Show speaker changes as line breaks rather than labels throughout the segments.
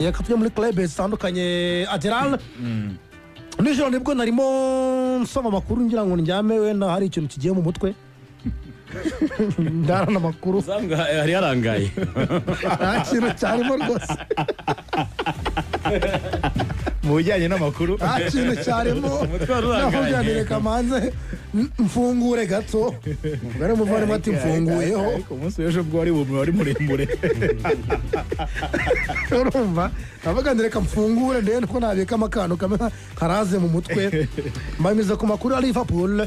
Reka tujye muri club zitandukanye. Aderal, nijoro nibwo narimo nsoma amakuru, ngira ngo ndyame wenda hari ikintu kigiye mu mutwe, ndarana amakuru.
Usanga hari harangaye.
Nta kintu cyarimo rwose.
Mu bijyanye n'amakuru.
Nta kintu cyarimo.
Umutwe wari urangaye.
Navuga reka manze mfungure gato, ubwo umuvandimwe ati mfunguyeho.
Ariko umunsi w'ejo bwo wari wari muremure.
Urumva, navuga ngo reka mfungure ndebe ko nabikamo akantu kamwe karaze mu mutwe. Mbamize ku makuru ya Liverpool.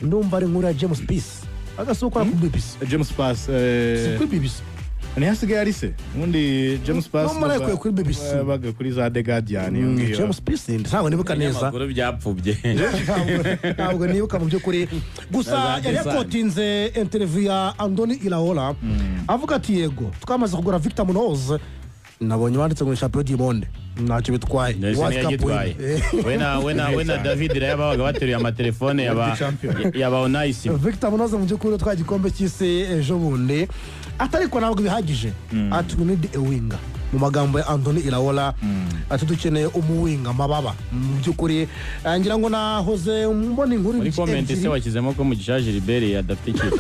Ndumva ari inkuru ya James Peace agasi ukora kuri BBC.
James Pass.
Si kuri BBC.
Niho asigaye ari se ubundi James Pass.
No, muri kuri BBC.
Baga kuri za The Guardian iyo ngiyo.
James Peace, ntabwo nibuka neza.
Ibinyamakuru byapfubye.
Ntabwo nibuka mu by'ukuri gusa.
Na za
Yari
Design.
yakotinze interview ya Andoni Iraola, avuga ati yego, twamaze kugura Victor Munoz, nabonye banditse ngo ni champion du monde, ntacyo bitwaye.
Ndetse
World Cup
ntiyagitwaye.
win.
We na David Raya babaga bateruye amatelefone yaba
World champion.
yaba Onayisi.
Victor Munoz mu by'ukuri utwaye igikombe cy'isi ejo bundi, atariko ntabwo bihagije, ati we need a winger. Mu magambo ya Andoni Iraola, ati dukeneye umuwinga, amababa mu by'ukuri. Ngira ngo nahoze mbona inkuru
Muri comment
ebyiri.
se washyizemo ko Mugisha Gilbert adafite ikipe?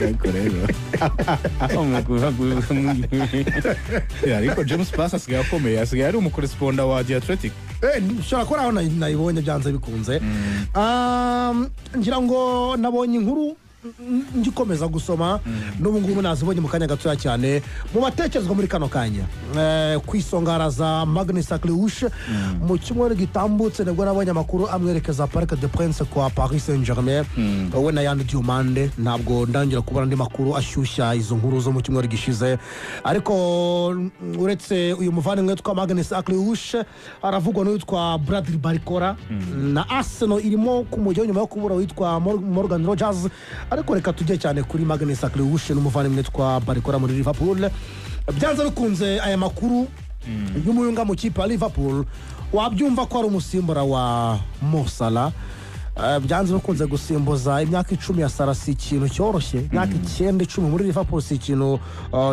Ariko rero ariko James Pass asigaye akomeye, asigaye ari umukoresponda wa The Athletic.
Nshobora kuba aho nayibonye byanze bikunze. Ngira ngo nabonye inkuru ngikomeza gusoma n'ubu ngubu, nazibonye mu kanya gatoya cyane. Mu batekerezwa muri kano kanya, ku isonga haraza Maghnes Akliouche. Mu cyumweru gitambutse nibwo nabonye amakuru amwerekeza Parc des Princes kwa Paris Saint Germain, we na Yan Diomande. Ntabwo ndangira kubona andi makuru ashyushya izo nkuru zo mu cyumweru gishize, ariko uretse uyu muvandimwe witwa Maghnes Akliouche, haravugwa n'uwitwa Bradley Barcola, na Arsenal irimo kumujyaho nyuma yo kubura witwa Morgan Rogers. Ariko reka tujye cyane kuri Maghnes Akliouche n'umuvandimwe witwa Barcola muri Liverpool. Byanze bikunze aya makuru y'umuyunga mu kipe ya Liverpool, wabyumva ko ari umusimbura wa Mo Salah. Byanze bikunze gusimbuza imyaka 10 ya Salah si ikintu cyoroshye. Imyaka 9, 10 muri Liverpool si ikintu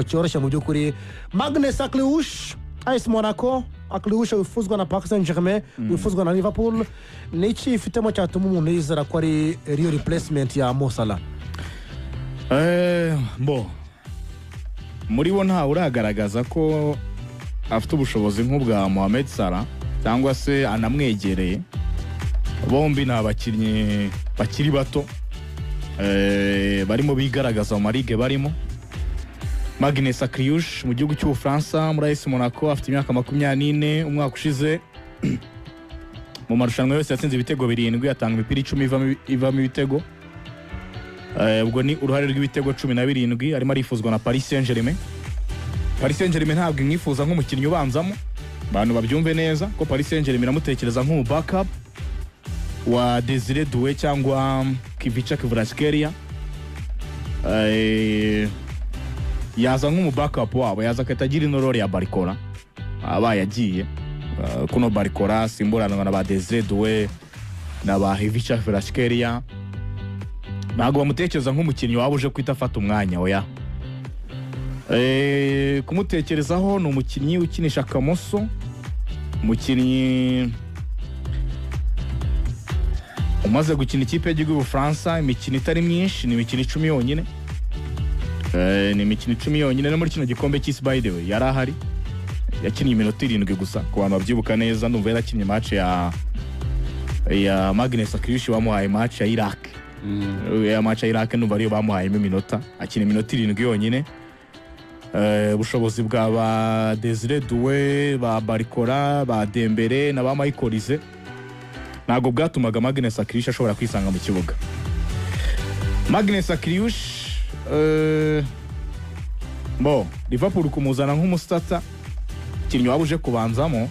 cyoroshye mu by'ukuri. Maghnes Akliouche, AS Monaco, Akliouche wifuzwa na Paris Saint Germain, wifuzwa na Liverpool, ni iki ifitemo cyatuma umuntu yizera ko ari real replacement ya Mo Salah?
Bo muri bo ntawe uragaragaza ko afite ubushobozi nk'ubwa Mohamed Salah cyangwa se anamwegereye. Bombi ni abakinnyi bakiri bato, barimo bigaragaza mu marigue barimo. Maghnes Akliouche mu gihugu cy'Ubufaransa muri AS Monaco, afite imyaka 24. Umwaka ushize mu marushanwa yose yatsinze ibitego birindwi, atanga imipira 10 ivamo ibitego. Ubwo ni uruhare rw'ibitego 17. Arimo arifuzwa na Paris Saint-Germain. Paris Saint-Germain ntabwo imwifuza nk'umukinnyi ubanzamo, abantu babyumve neza ko Paris Saint-Germain iramutekereza nk'umu backup wa Desire Doué cyangwa Kvicha Kvaratskhelia. Yaza nk'umu backup wabo, yaza agahita agira ino role ya Barcola abaye agiye. Kuno Barcola asimburanwa na ba Desire Doué na ba Kvicha Kvaratskhelia. Ntabwo bamutekereza nk'umukinnyi waba uje kwita afata umwanya, oya. Kumutekerezaho ni umukinnyi ukinisha akamoso, umukinnyi umaze gukina ikipe y'igihugu y'Ubufaransa imikino itari myinshi, ni imikino 10 yonyine. Ni imikino 10 yonyine. No muri kino gikombe cy'isi, by the way, yari ahari, yakinnye iminota 7 gusa. Ku bantu babyibuka neza, ndumva yarakinnye match ya Maghnes Akliouche, bamuhaye match ya Iraq. Ya match ya Iraq ndumva ariyo bamuhayemo iminota, akina iminota 7 yonyine. Ubushobozi bwa ba Desire Doué, ba Barcola, ba Dembele na ba Michael Olise ntabwo bwatumaga Maghnes Akliouche ashobora kwisanga mu kibuga. Maghnes Akliouche, bo Liverpool kumuzana nk'umustarter, umukinnyi waba uje kubanzamo,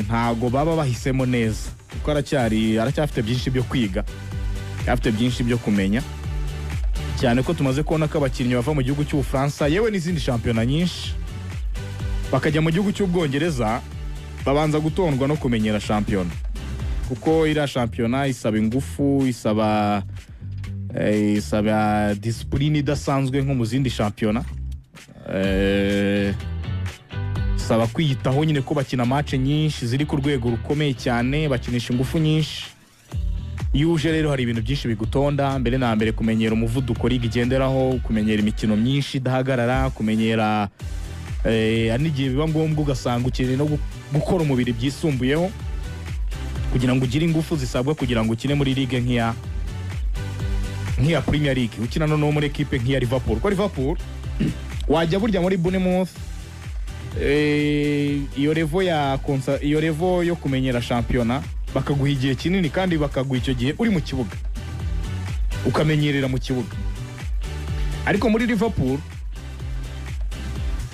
ntago baba bahisemo neza, kuko aracyafite byinshi byo kwiga, afite byinshi byo kumenya, cyane ko tumaze kubona ko abakinnyi bava mu gihugu cy'Ubufaransa, yewe n'izindi shampiyona nyinshi, bakajya mu gihugu cy'Ubwongereza, babanza gutondwa no kumenyera shampiyona, kuko iriya shampiyona isaba ingufu, isaba Isaba discipline idasanzwe nko mu zindi shampiyona. Isaba kwiyitaho nyine, ko bakina match nyinshi ziri ku rwego rukomeye cyane, bakinisha ingufu nyinshi. Iyo uje rero hari ibintu byinshi bigutonda. Mbere na mbere, kumenyera umuvuduko ligue igenderaho, kumenyera imikino myinshi idahagarara, kumenyera hari n'igihe biba ngombwa ugasanga ukeneye no gukora umubiri byisumbuyeho kugira ngo ugire ingufu zisabwa kugira ngo ukine muri ligue nk'iya Premier League, ukina noneho muri ekipe nk'iya Liverpool, kuko Liverpool wajya burya muri Bournemouth, iyo level ya iyo level yo kumenyera shampiyona bakaguha igihe kinini, kandi bakaguha icyo gihe uri mu kibuga, ukamenyerera mu kibuga. Ariko muri Liverpool,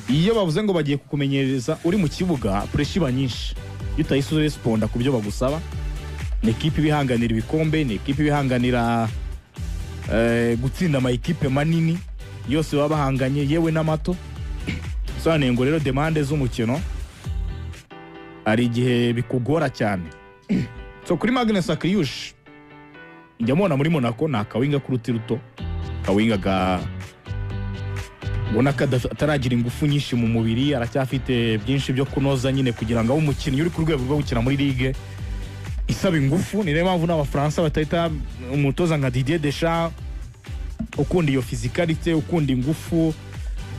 iyo bavuze ngo bagiye kukumenyereza uri mu kibuga, pressure iba nyinshi iyo utahise uresponda ku byo bagusaba. Ni ekipe ibihanganira ibikombe, ni ekipe ibihanganira gutsinda ama ekipe manini yose baba bahanganye, yewe n'amato. Bisobanuye ngo rero demande z'umukino hari igihe bikugora cyane. So kuri Maghnes Akliouche, njya mubona muri Monaco, ni akawinger k'uruti ruto, akawinger ga ubona ko ataragira ingufu nyinshi mu mubiri, aracyafite byinshi byo kunoza nyine kugira ngo abe umukinnyi uri ku rwego rwo gukina muri ligue isaba ingufu. Ni nayo mpamvu n'Abafaransa batahita umutoza nka Didier Deschamps, ukunda iyo physicalité, ukunda ingufu,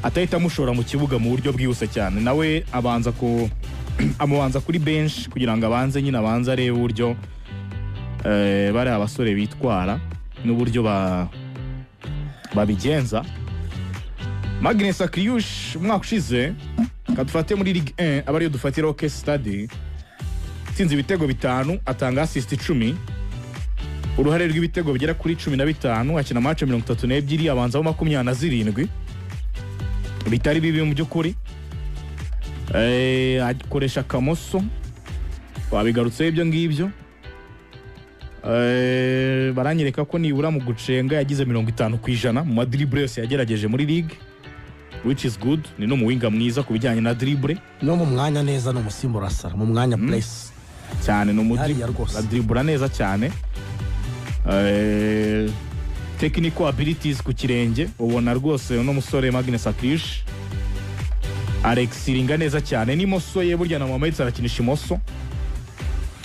atahita amushora mu kibuga mu buryo bwihuse cyane. Nawe abanza ku amubanza kuri bench kugira ngo abanze nyine abanze arebe uburyo bariya abasore bitwara n'uburyo babigenza. Maghnes Akliouche umwaka ushize, kadufate muri Ligue 1 aba ariyo dufatiraho case study, atsinze ibitego bitanu, atanga assist 10, uruhare rw'ibitego bigera kuri 15, akina match 32, abanzamo 27, bitari bibi mu by'ukuri. Akoresha akamoso, wabigarutseho ibyo ngibyo. Baranyereka ko nibura mu gucenga yagize 50% mu madribble yose yagerageje muri ligue, which is good. Ni n'umuwinger mwiza ku bijyanye na dribble.
No mu mwanya neza, ni umusimbura Salah mu mwanya place.
Cyane, ni
Hariya rwose.
Adribura neza cyane. Technical abilities ku kirenge, ubona rwose uno musore Maghnes Akliouche arexiringa neza cyane n'imoso ye. Burya na Mohamed Salah arakinisha imoso.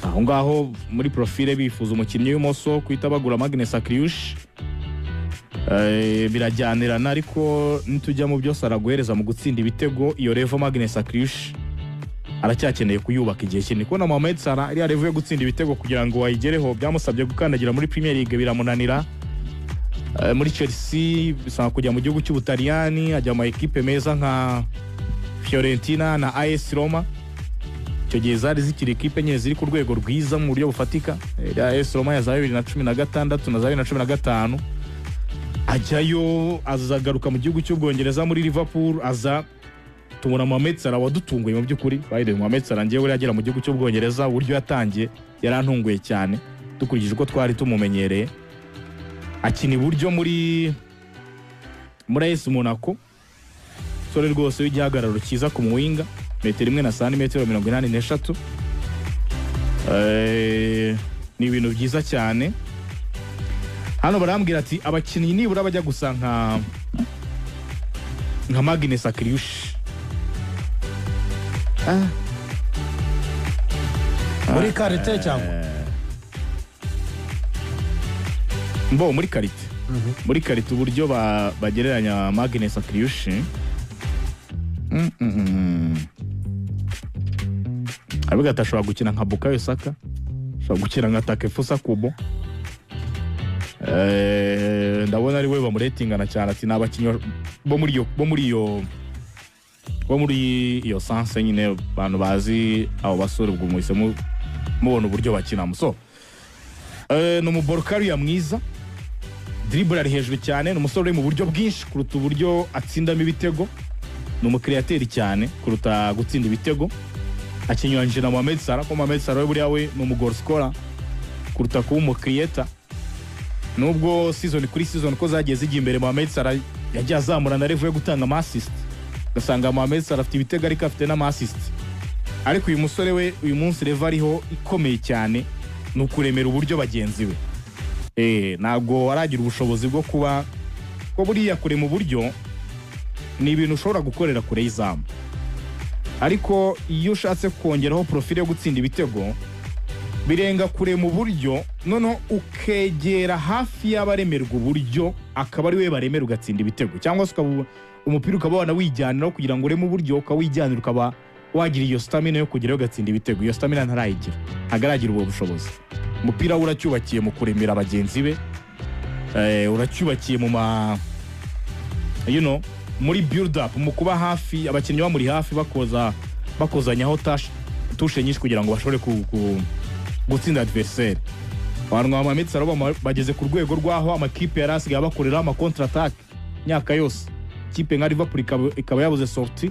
Aho ngaho muri profile bifuza umukinnyi w'imoso, kuhita bagura Maghnes Akliouche birajyanirana. Ariko nitujya mu byose araguhereza mu gutsinda ibitego, iyo level Maghnes Akliouche aracyakeneye kuyubaka igihe kinini. Kubona Mohamed Salah iriya level yo gutsinda ibitego, kugira ngo ayigereho byamusabye gukandagira muri Premier League, biramunanira. Muri Chelsea bisaba kujya mu gihugu cy'Ubutaliyani, ajya mu ma ekipe meza nka Fiorentina na AS Roma. Icyo gihe zari zikiri ekipe nyine ziri ku rwego rwiza mu buryo bufatika. AS Roma ya za 2016 na za 2015. Ajyayo, azagaruka mu gihugu cy'Ubwongereza muri Liverpool, aza tubona Mohamed Salah wadutunguye mu by'ukuri. By the way, Mohamed Salah ngewe uriya agera mu gihugu cy'Ubwongereza, uburyo yatangiye yarantunguye cyane dukurikije uko twari tumumenyereye. Akina iburyo muri AS Monaco. Umusore rwose w'igihagararo cyiza ku muwinger, metero imwe na santimetero 83. Ni ibintu byiza cyane. Hano barambwira ati abakinnyi nibura bajya gusa nka Maghnes Akliouche.
Muri qualité cyangwa?
Mbo muri qualité, muri qualité, uburyo bagereranya Maghnes Akliouche. Avuga ati ashobora gukina nka Bukayo Saka, ashobora gukina nka Takefusa Kubo. Ndabona ari we bamuretingana cyane, ati ni abakinnyi bo muri iyo sense nyine. Abantu bazi abo basore, ubwo muhise mubona uburyo bakinamo. So ni umuball carrier mwiza, dribble ari hejuru cyane, ni umusore uri mu buryo bwinshi kuruta uburyo atsindamo ibitego, ni umucréateur cyane kuruta gutsinda ibitego, akinyuranyije na Mohamed Salah, ko Mohamed Salah we buriya we ni umugoal scorer kuruta kuba umucreator, nubwo season kuri season ko zagiye zijya imbere Mohamed Salah yagiye azamura na level yo gutanga ama assist, ugasanga Mohamed Salah afite ibitego ariko afite n'ama assist. Ariko uyu musore we uyu munsi level ariho ikomeye cyane ni ukuremera uburyo bagenzi be. Ntabwo aragira ubushobozi bwo kuba ko buriya kure mu buryo ni ibintu ushobora gukorera kure y'izamu, ariko iyo ushatse kongeraho profile yo gutsinda ibitego, birenga kure mu buryo, noneho ukegera hafi y'abaremerwa uburyo, akaba ari we baremera, ugatsinda ibitego, cyangwa se ukaba umupira ukaba wanawijyaniraho kugira ngo ureme uburyo, ukawijyanira, ukaba wagira iyo stamina yo kugerayo ugatsinda ibitego. Iyo stamina ntarayigira, ntabwo aragira ubwo bushobozi. Umupira we uracyubakiye mu kuremera bagenzi be, uracyubakiye mu ma muri build up, mu kuba hafi, abakinnyi bamuri hafi, bakozanyaho touche nyinshi kugira ngo bashobore gutsinda adversaire. Abantu nka Mohamed Salah bageze ku rwego rw'aho amakipe yari asigaye abakoreraho ama contre attaque imyaka yose. Ikipe nka Liverpool ikaba yabuze sortie,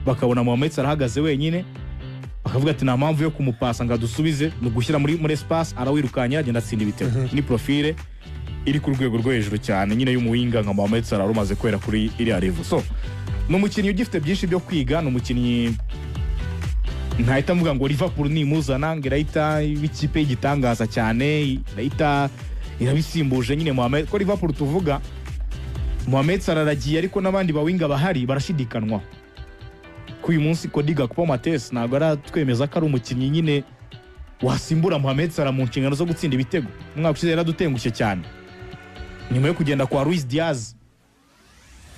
bakabona Mohamed Salah ahagaze wenyine, bakavuga ati: "Nta mpamvu yo kumupasa ngo adusubize, ni ugushyira muri espace, arawirukanya, agenda atsinda ibitego." Ni profile iri ku rwego rwo hejuru cyane nyine y'umuwinga nka Mohamed Salah umaze kwera kuri iriya level. So ni umukinnyi ugifite byinshi byo kwiga, ni umukinnyi ntahita mvuga ngo Liverpool nimuzana ngo irahita iba ikipe y'igitangaza cyane, irahita irabisimbuje nyine Mohamed, ko Liverpool tuvuga Mohamed Salah aragiye, ariko n'abandi bawinga bahari barashidikanwaho. Ko uyu munsi Cody Gakpo Mathes ntabwo aratwemeza ko ari umukinnyi nyine wasimbura Mohamed Salah mu nshingano zo gutsinda ibitego. Umwaka ushize yaradutengushye cyane nyuma yo kugenda kwa Luis Diaz,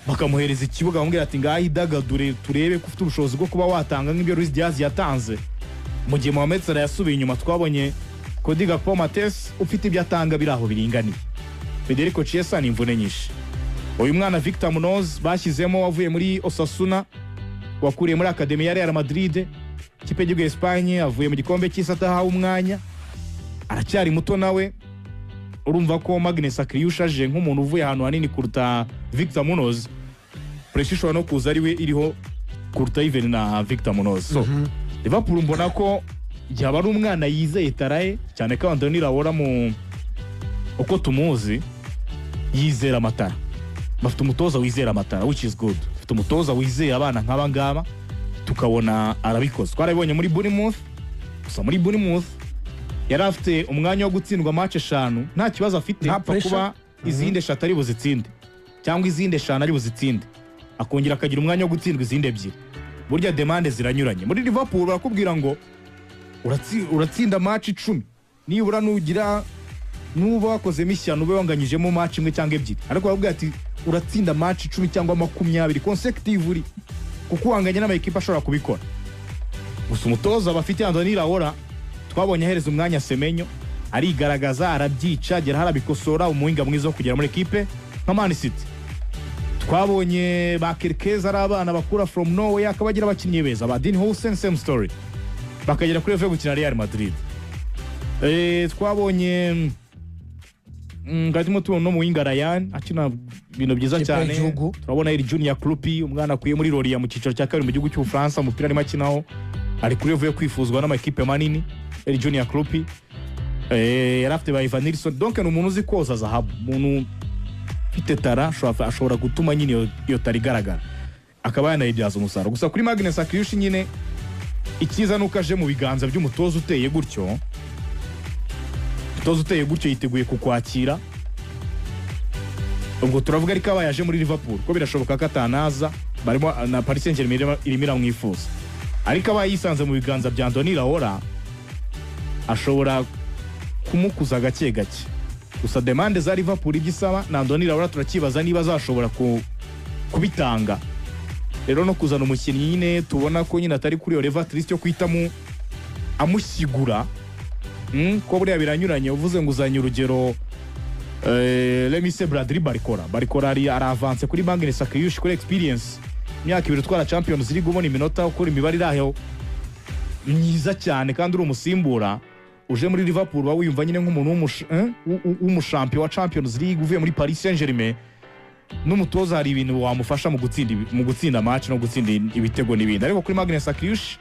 bakamuhereza ikibuga, bamubwira ati: "Ngaho idagadure, turebe ko ufite ubushobozi bwo kuba watanga nk'ibyo Luis Diaz yatanze." Mu gihe Mohamed Salah yasubiye inyuma, twabonye Cody Gakpo Mathes ufite ibyo atanga biri aho biringaniye. Federico Chiesa ni imvune nyinshi. Uyu mwana Victor Munoz bashyizemo, wavuye muri Osasuna, wakuriye muri academy ya Real Madrid, ikipe y'igihugu ya Espagne, avuye mu gikombe cy'isi atahawe umwanya, aracyari muto nawe. Urumva ko Maghnes Akliouche aje nk'umuntu uvuye ahantu hanini kuruta Victor Munoz, pressure ishobora no kuza ari we iriho kuruta even na Victor Munoz. So Liverpool mbona ko yaba ari umwana yizeye taraye cyane, ko Andoni Iraola, mu uko tumuzi, yizera amatara. Bafite umutoza wizera amatara, which is good. Bafite umutoza wizeye abana nk'aba ngaba, tukabona arabikoze. Twarabibonye muri Bournemouth. Gusa muri Bournemouth yari afite umwanya wo gutsindwa match eshanu nta kibazo afite,
Nta
apfa
pressure.
kuba izindi eshatu ari buzitsinde cyangwa izindi eshanu ari buzitsinde, akongera akagira umwanya wo gutsindwa izindi ebyiri. Burya demande ziranyuranye. Muri Liverpool barakubwira ngo uratsinda match 10 nibura, nugira nuba wakozemo ishyano ube wanganyijemo match imwe cyangwa ebyiri, ariko barakubwira ati: "Uratsinda match 10 cyangwa 20 consecutively," kuko uhanganye n'amakipe ashobora kubikora. Gusa umutoza bafite, Andoni Iraola, twabonye ahereza umwanya Semenyo, arigaragaza, arabyica, agera harabikosora, umuhinga mwiza wo kugera muri ekipe nka Man City. Twabonye ba Kerkez ari abana bakura from nowhere, akaba agira abakinnyi beza, ba Dean Huijsen, same story, bakagera kuri level yo gukina Real Madrid. Twabonye turimo tubona no muwinga Rayan akina ibintu byiza
Ikipe
cyane.
y'igihugu.
Turabona Eli Junior Kroupi, umwana akuye muri Lorient mu cyiciro cya kabiri mu gihugu cy'Ubufaransa, umupira arimo akinaho ari kuri level yo kwifuzwa n'amakipe manini. Eli Junior Kroupi, yari afite ba Evanilson. Donc ni umuntu uzi koza zahabu, umuntu ufite talent, ashobora gutuma nyine iyo talent igaragara, akaba yanayibyaza umusaruro. Gusa kuri Maghnes Akliouche nyine, icyiza ni uko aje mu biganza by'umutoza uteye gutyo. Umutoza uteye gutyo yiteguye kukwakira. Ubwo turavuga ariko abaye aje muri Liverpool, ko birashoboka ko atanaza, barimo na Paris Saint-Germain irimo iramwifuza, ariko abaye yisanze mu biganza bya Andoni Iraola, ashobora kumukuza gake gake. Gusa demande za Liverpool, ibyo isaba na Andoni Iraola, turakibaza niba azashobora kubitanga. Rero no kuzana umukinnyi nyine tubona ko nyine atari kuri iyo level, at least yo guhitamo amushyigura, ko buriya biranyuranye. Uvuze ngo uzanye urugero, let me say Bradley Barcola. Barcola ari aravanse kuri Maghnes Akliouche kuri experience, imyaka 2 utwara Champions League, ubona iminota, ukora imibare iri aho myiza cyane, kandi uri umusimbura uje muri Liverpool, uba wiyumva nyine nk'umuntu w'umushampion wa Champions League uvuye muri Paris Saint-Germain. N'umutoza hari ibintu wamufasha mu gutsinda match no gutsinda ibitego n'ibindi. Ariko kuri Maghnes Akliouche,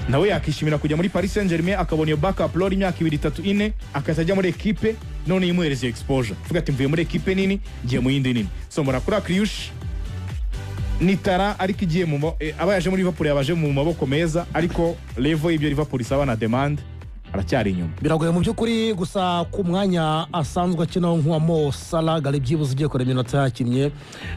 nawe yakishimira kujya muri Paris Saint-Germain, akabona iyo backup role imyaka 2, 3, 4, akahita ajya muri ekipe none imuhereza iyo exposure, avuga ati: "Mvuye muri ekipe nini, ngiye mu yindi nini." So mbona kuri Akliouche ni talent, ariko igiye mu aba yaje muri Liverpool yabaje mu maboko meza, ariko level y'ibyo Liverpool isaba na demande Aracyari inyuma.
Biragoye mu by'ukuri. Gusa ku mwanya asanzwe akinaho nk'uwa Mo Salah, gari byibuze ugiye kureba iminota yakinnye,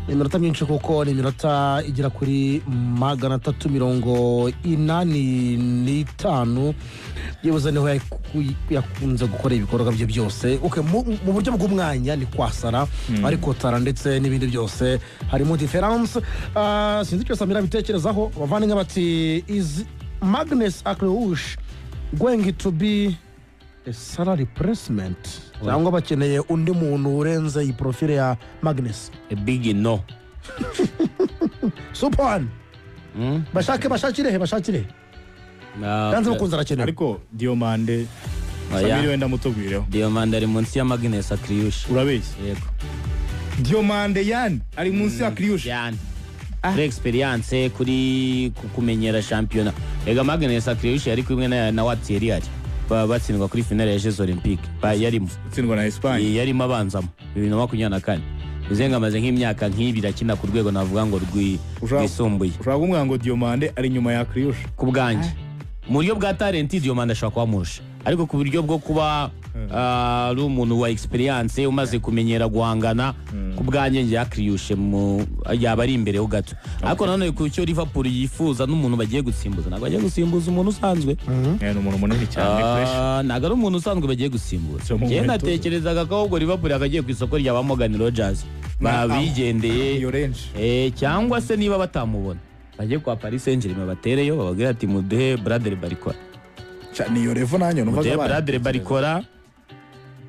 ni iminota myinshi, kuko ni iminota igera kuri 385. Byibuze niho yakunze gukora ibikorwa bye byose. Okay, mu buryo bw'umwanya ni kwa Salah, ariko talent ndetse n'ibindi byose harimo différence. Sinzi icyo Samira abitekerezaho. Abavandimwe bati: "Is Maghnes Akliouche going to be a Salah replacement, cyangwa bakeneye undi muntu urenze iyi profile ya Maghnes?"
A big no.
Super one. Bashake, bashakire he, bashakire he? Yanze bikunze arakenewe.
Ariko Diomande,
Oya.
Samiri, wenda mutubwireho.
Diomande ari munsi ya Maghnes Akliouche.
Urabeshya.
Yego.
Diomande yani ari munsi ya Akliouche?
Cyane, kuri experience, kuri kumenyera shampiyona. Ega Maghnes Akliouche yari kumwe na wa Thierry Henry batsindwa kuri finale ya Jeux Olympiques. Yarimo
Utsindwa na Espagne.
Yarimo abanzamo 2024. Bivuze ngo amaze nk'imyaka nk'ibiri akina ku rwego navuga ngo rwisumbuye.
Ushobora kumubwira ngo Diomande ari inyuma ya Akliouche?
Ku bwanjye, mu buryo bwa talent, Diomande ashobora kuba amurusha, ariko ku buryo bwo kuba ari umuntu wa experience umaze kumenyera guhangana, ku bwanjye njye Akliouche yaba ari imbere ho gato. Ariko nanone ku cyo Liverpool yifuza n'umuntu bagiye gusimbuza, ntabwo bagiye gusimbuza umuntu usanzwe.
Ni umuntu munini cyane, fresh.
Ntabwo ari umuntu usanzwe bagiye gusimbuza.
So, mu
Njyewe
nkweto ze.
natekerezaga ko ahubwo Liverpool yakagiye ku isoko rya ba Morgan Rogers babigendeye.
Iyo range.
Cyangwa se niba batamubona, bajye kwa Paris Saint-Germain, batereyo bababwire ati: "Muduhe Bradley Barcola."
Ni iyo level nanjye numvaga.
Muduhe Bradley Barcola,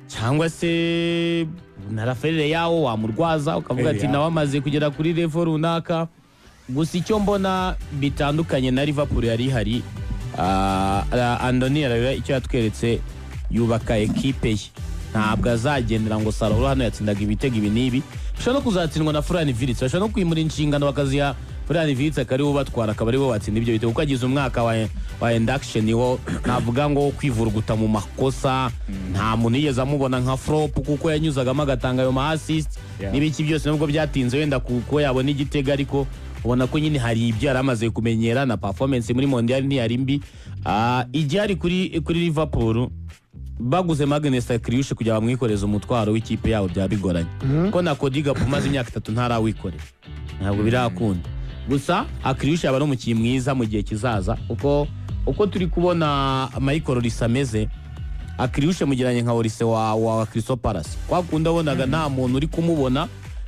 cyangwa se na Rafael Leao wamurwaza, ukavuga ati
Leao.
nawe amaze kugera kuri level runaka. Gusa icyo mbona bitandukanye na Liverpool yari ihari, Andoni Iraola icyo yatweretse, yubaka ekipe ye. Ntabwo azagendera ngo Salah hano yatsindaga ibitego ibi n'ibi. Bashobora no kuzatsindwa na Florian Wirtz, bashobora no kwimura inshingano bakaziha Florian Wirtz, akaba ariwe ubatwara, akaba ariwe watsinda ibyo bitego, kuko agize umwaka wa induction wo navuga ngo wo kwivuruguta mu makosa. Nta muntu yigeze amubona nka flop, kuko yanyuzagamo agatanga ayo ma assist n'ibiki byose, nubwo byatinze wenda kuko yabona igitego, ariko ubona ko nyine hari ibyo yari amaze kumenyera, na performance muri Mondial ntiyari mbi. Igihari kuri Liverpool, baguze Maghnes Akliouche kugira bamwikoreze umutwaro w'ikipe yabo byaba bigoranye, ko na Cody Gakpo umaze imyaka 3 ntarawikorera, ntabwo birakunda. Gusa Akliouche yaba ari umukinnyi mwiza mu gihe kizaza, kuko uko turi kubona Michael Olise ameze, Akliouche mugeranye nka Olise wa Crystal Palace, kwa kundi wabonaga nta muntu uri kumubona,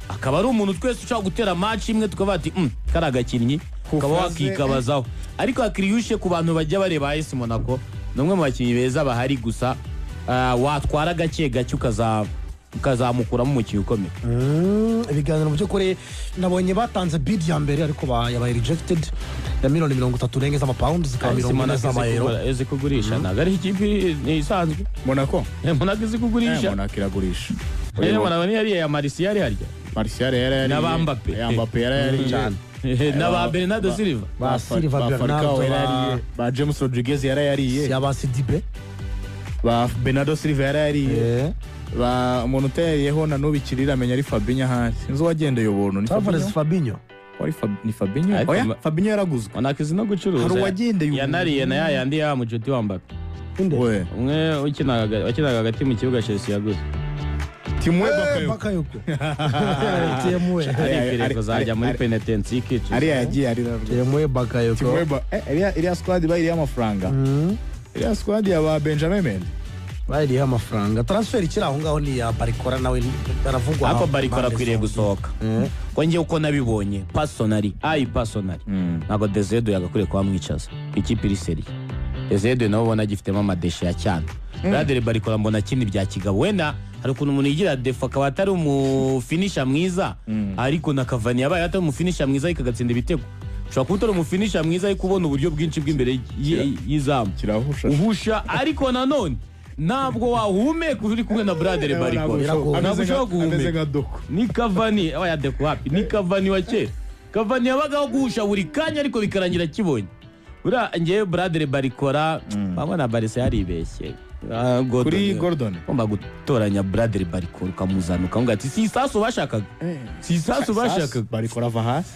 akaba ari umuntu twese ushobora gutera match imwe tukavuga ati: kari agakinnyi," ukaba wakikabazaho. Ariko Akliouche, ku bantu bajya bareba AS Monaco, ni umwe mu bakinnyi beza bahari. Gusa watwara gake gake ukazamukuramo umukinnyi ukomeye.
Ibiganiro mu by'ukuri nabonye batanze bid ya mbere, ariko yabaye rejected, ya miliyoni 30 urenga z'amapawundi, zikaba
AS
40
Monaco izi
z'amayero.
Izi kugurisha, ntabwo ari ikipe isanzwe.
Monaco.
Monaco izi kugurisha.
Monaco iragurisha.
Monaco niyo yariye ya Martial harya?
Martial yari yariye.
Na ba Mbappe.
Ya Mbappe yari yariye.
Cyane.
Na ba Bernardo Silva.
Ba Silva,
ba
Bernardo,
Falcao yari yariye, ba James Rodriguez yari yariye.
Ya ba Sidibe.
Ba Bernardo Silva yari yariye. Ba umuntu utayariyeho na n'ubu ikirira amenya ari Fabinho ahari, sinzi uwagendeye ubuntu, ni
Tavares.
Fabinho.
Fabinho.
Wari ni Fabinho.
Ariko
Oya, Fabinho yaraguzwe.
Monaco izi no gucuruza.
Hari uwagendeye ubuntu.
Yanariye na ya yandi ya mucuti wa Mbappe.
Inde?
We.
Umwe wakinaga hagati mu kibuga Chelsea yaguze.
Timwe
Eh,
Bakayoko.
Bakayoko, TMW.
Aripfire kuzajya muri penitence ikicuza.
Ariya yagiye arira rwose.
TMW Bakayoko.
Timwe ba iriya squad bayiriye amafaranga, iriya squad ya ba Benjamin Mendy.
Bayiriyeho amafaranga. Transfer ikiri aho ngaho ni iya Barcola, nawe aravugwa.
Ariko Barcola
impande
akwiriye
zombi.
gusohoka, ko njye uko nabibonye personally, ayi personally, ntabwo Desire Doué yagakwiriye kuba amwicaza ku ikipe iri sérieux. Desire Doué nawe ubona agifitemo amadéchets ya cyane. Bradley Barcola mbona akina ibya kigabo. Wenda hari ukuntu umuntu yigira défaut akaba atari umufinisher mwiza, ariko na Cavani yabaye atari umufinisher mwiza ariko agatsinda ibitego. Ushobora kuba utari umufinisher mwiza ariko ubona uburyo bwinshi bw'imbere y'izamu.
Kirahusha.
Uhusha, ariko nanone ntabwo wahumeka uri kumwe na Bradley Barcola.
Biragoye.
Ntabwo ushobora
Ameze
guhumeka.
nka Doku.
Ni Cavani aba yadeku hapi, ni Cavani wa kera. Cavani yabagaho guhusha buri kanya, ariko bikarangira kibonye. Buriya ngewe Bradley Barcola babona Barca yaribeshye. Gordon.
Kuri Gordon.
Ugomba gutoranya Bradley Barcola ukamuzana, ukamubwira ati: "Si isasu bashakaga, si isasu bashakaga."
Barcola ava hasi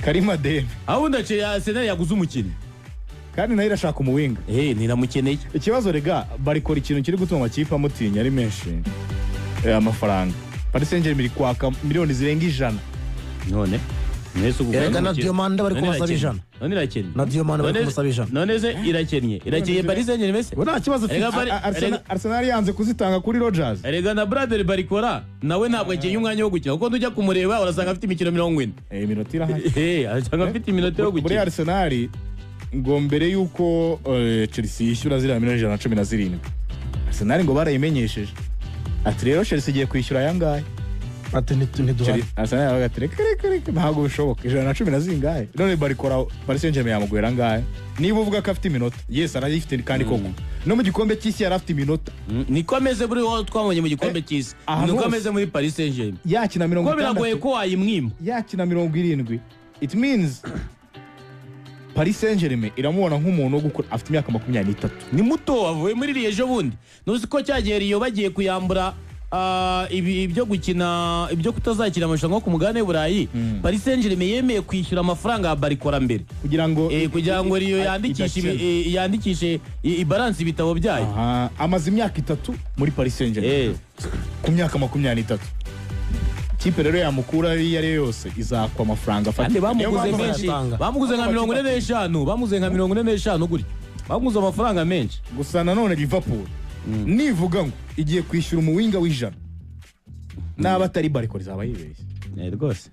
Karima Deme.
Aho undi aciye Arsenal yaguze umukinnyi.
Kandi nayo irashaka umuwinga.
Ntiramukeneye.
Ikibazo rega, barikora ikintu kiri gutuma amakipe amutinya ari menshi. Amafaranga Paris Saint-Germain iri kwaka miliyoni zirenga 100.
None mwese ubu
Erega na Diomande bari
None
kumusaba
irakennye.
100.
None irakennye.
Na Diomande bari kumusaba 100.
None se irakennye Paris Saint-Germain se?
We nta kibazo
Erega
ufite.
Arsenal yanze kuzitanga kuri Rodgers.
Erega na Bradley Barcola nawe ntabwo akenye umwanya wo gukina, kuko nujya kumureba urasanga afite imikino 40.
Iminota irahari.
Asanga afite iminota yo
Muri
gukina.
Arsenal ngo mbere y'uko Chelsea yishyura ziriya miliyoni 117, Arsenal ngo barayimenyesheje ati rero Chelsea igiye kwishyura aya ngaya.
Ati ntiduhari.
Arsenal yabaga ati reka reka reka, ntabwo bishoboka, 110 na zingahe? None Barcola Paris Saint-Germain yamuguhera angahe niba uvuga ko afite iminota? Yes, arayifite kandi koko no mu gikombe cy'isi yari afite iminota.
Niko ameze buri wo twabonye mu gikombe cy'isi,
Ahantu
niko
hose.
ameze muri Paris Saint-Germain.
Yakina mirongo
Kuko biragoye
itandatu
ko wayimwima.
Yakina 70, it means Paris Saint-Germain iramubona nk'umuntu wo gukora, afite imyaka 23.
Ni muto, avuye muri iriya ejo bundi. Ntuzi ko cyagiye Riyo bagiye kuyambura ibyo gukina, ibyo kutazakina amarushanwa ku mugabane w'Uburayi, Paris Saint-Germain yemeye kwishyura amafaranga ya Barcola mbere
kugira ngo
kugira ngo Riyo yandikishe
idakina.
Yandikishe ibaranse ibitabo byayo.
Aha, amaze imyaka 3 muri Paris Saint-Germain ku myaka 23. Ikipe rero yamukura iyo ari yo yose izakwa amafaranga
Kandi
afatika. Niyo
bamuguze
mpamvu
menshi.
Bayatanga.
Bamuguze nka 45, bamuguze nka 45 gutyo, bamuguze amafaranga menshi.
Gusa nanone Liverpool nivuga ngo igiye kwishyura umuwinga w'100, naba atari Barcola izaba yibeshye.
Rwose.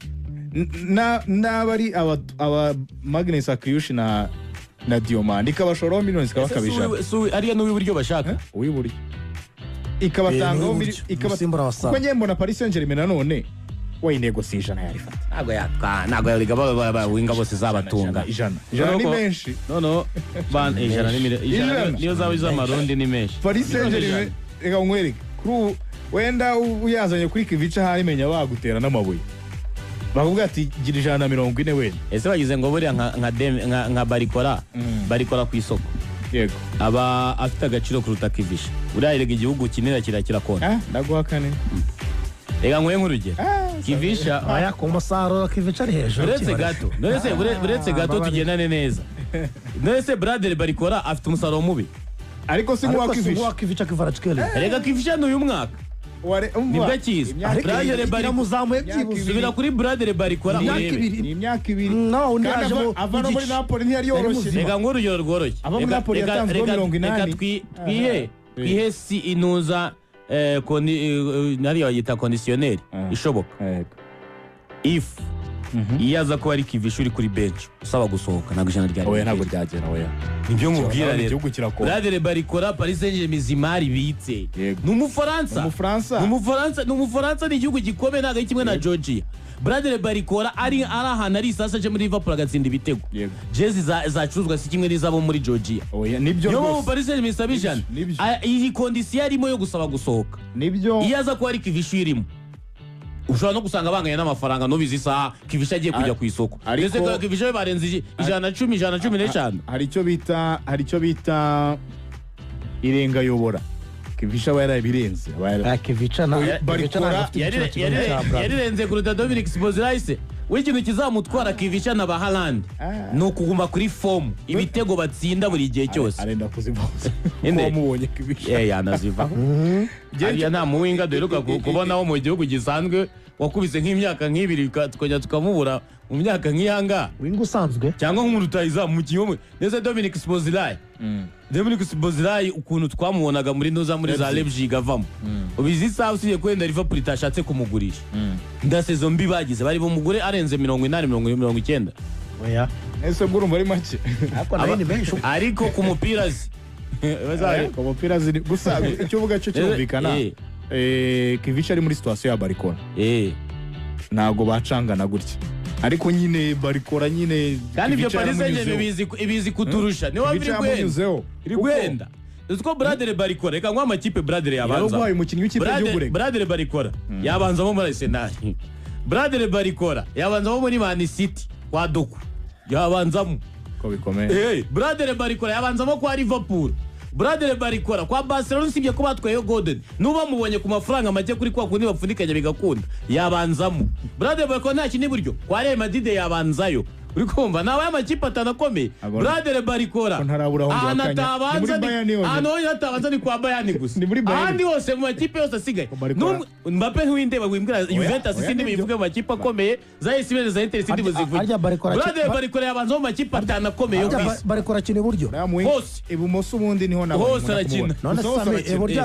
Naba ari aba Maghnes Akliouche na Diomande, ikabashoraho miliyoni zikaba
Ese si
100.
Ariya n'uw'iburyo bashaka?
Uw'iburyo ikabatangaho
N'uw'iburyo. Umusimbura wa Salah.
Kuko njye mbona Paris Saint-Germain nanone we intego si 100 yarifata.
Ntabwo yatwa, ntabwo yariga winga bose zabatunga.
100 ni menshi.
Noneho 100 ni 100.
100.
Niyo zaba iz'amarundi ni menshi.
Paris Saint-Germain, reka nkwereke, kuri ubu wenda uyazanye kuri Kivica ahari menya bagutera n'amabuye, bakubwira ati gira 140 wenda.
Ese bagize ngo buriya nka Barcola, Barcola ku isoko aba afite agaciro kuruta Kivisha? Buriya erega igihugu kinini kirakira konti.
Ah, ndaguha kane.
Reka nguhe nk'urugero, Kivisha
Aya, ku musaruro Kivica ari hejuru.
Uretse
Kibare.
gato, nonese uretse gato
Mbabarira.
tugendane neza. Nonese Bradley Barcola afite umusaruro mubi?
Ariko si
Ariko
nk'uwa
si
Kivica.
nk'uwa Kivica Kvaratskhelia.
Rega Kivisha ni uyu mwaka nibwo akiza.
Imyaka
Bradley
ibiri.
Barcola
Iramuzamuye
Imyaka
byibuze.
ibiri.
Subira kuri Bradley Barcola
Imyaka
urebe.
ibiri.
Ni imyaka 2.
No, undi
Kandi
yaje
ava no
mu
muri
gice.
Napoli ntiyari yoroshye.
Muzima.
Reka nk'urugero rworoshye.
Abo muri Napoli yatanzweho 80.
Reka twihe si inuza nariya bayita conditionnel ishoboka. If iyo aza kuba ari Kivisha uri kuri bench usaba gusohoka, ntabwo 100 ryari
Oya, ntabwo ryagera, oya.
Nibyo nkubwira rero.
Igihugu kirakora.
Bradley Barcola, Paris Saint-Germain imari ibitse. Ni Umufaransa.
Umufaransa.
Ni Umufaransa, ni Umufaransa, ni igihugu gikomeye, ntabwo ari kimwe na Georgia. Bradley Barcola ari ahantu ari isasa aje muri Liverpool agatsinda ibitego, jezi zacuruzwa si kimwe n'izabo muri Georgia.
Oya, nibyo
Niyo mpamvu
rwose.
Paris Saint-Germain isaba 100.
Nibyo.
Iyi condition arimo yo gusaba gusohoka,
Nibyo.
iyo aza kuba ari Kivisha irimo, ushobora no gusanga banganya n'amafaranga nubizi isaha Kivisha agiye kujya ku isoko.
Ariko-
Ndetse Kivisha we barenze 110, 115.
Hari icyo bita irengayobora. Kivisha aba yarabirenze, aba
Kivica nta Kivica ntabwo afite igiciro kimwe cya Bradley.
Yarirenze kuruta Dominic Szoboszlai. We ikintu kizamutwara Kivisha na ba Haaland ni ukuguma kuri forme, ibitego batsinda buri gihe cyose.
Arenda kuzivaho.
Inde?
Wamubonye Kivisha?
Yanazivaho. Hariya nta muwinga duheruka kubonaho mu gihugu gisanzwe wakubise nk'imyaka nk'ibiri tukongera tukamubura mu myaka nk'iyanga
Winga usanzwe.
cyangwa nk'umurutayizamu mu kinyomwe. Ndetse Dominic Szoboszlai, Dominic Szoboszlai ukuntu twamubonaga muri ntuza muri za Leipzig avamo, ubizi isaha usibye ko wenda Liverpool itashatse kumugurisha, nda saison mbi bagize bari bumugure arenze 80, 90.
Oya.
Ese bwo urumva ari make?
Ariko nayo ni menshi.
Ariko ku mupira azi
Ku mupira ziri gusa icyo uvuga cyo kirumvikana. Kivica ari muri situation ya Barcola. Ntabwo bacangana gutya, ariko nyine Barcola nyine
Kandi ibyo
Kivica
Paris Saint-Germain
yaramunyuzeho.
ibizi kuturusha niyo mpamvu
Kivica
iri guhenda.
yamunyuzeho.
Iri guhenda. Uzi ko Bradley Barcola, reka nguhe amakipe Bradley yabanza.
Yaraguhaye umukinnyi w'ikipe y'igihugu reka.
Bradley Barcola yabanzamo muri Arsenal, Bradley Barcola yabanzamo muri Man City kwa Doku yabanzamo.
Ko bikomeye.
Bradley Barcola yabanzamo kwa Liverpool, Bradley Barcola kwa Barcelona, usibye ko batwayeyo Gordon nuba mubonye ku mafaranga make kuri kwa kundi bapfundikanya bigakunda, yabanzamo. Bradley Barcola nta kindi buryo kwa Real Madrid yabanzayo. Uri kumva nawe amakipe atanu akomeye. Bradley Barcola
Ko ntarabura aho
ahantu
ngwakanya.
atabanza
Ni muri
ni
Bayern yonyine.
ahantu honyine atabanza ni kwa Bayern gusa.
Ni muri Bayern.
Ahandi hose mu makipe yose asigaye,
Barcola.
Mbappe ntiwindeba wimbwira Juventus,
oya,
sindi
nibyo.
bivuge mu makipe akomeye, za AS Milan, za Inter, sindi buzivuge.
Harya Barcola-
Bradley Barcola yabanza mu makipe atanu akomeye yo ku
Harya
isi.
Barcola akina iburyo.
Hose.
Ibumoso ubundi niho nabonye
Hose
umuntu
arakina.
akumubona.
None
Gusa hose
Sami,
arakina.
iburyo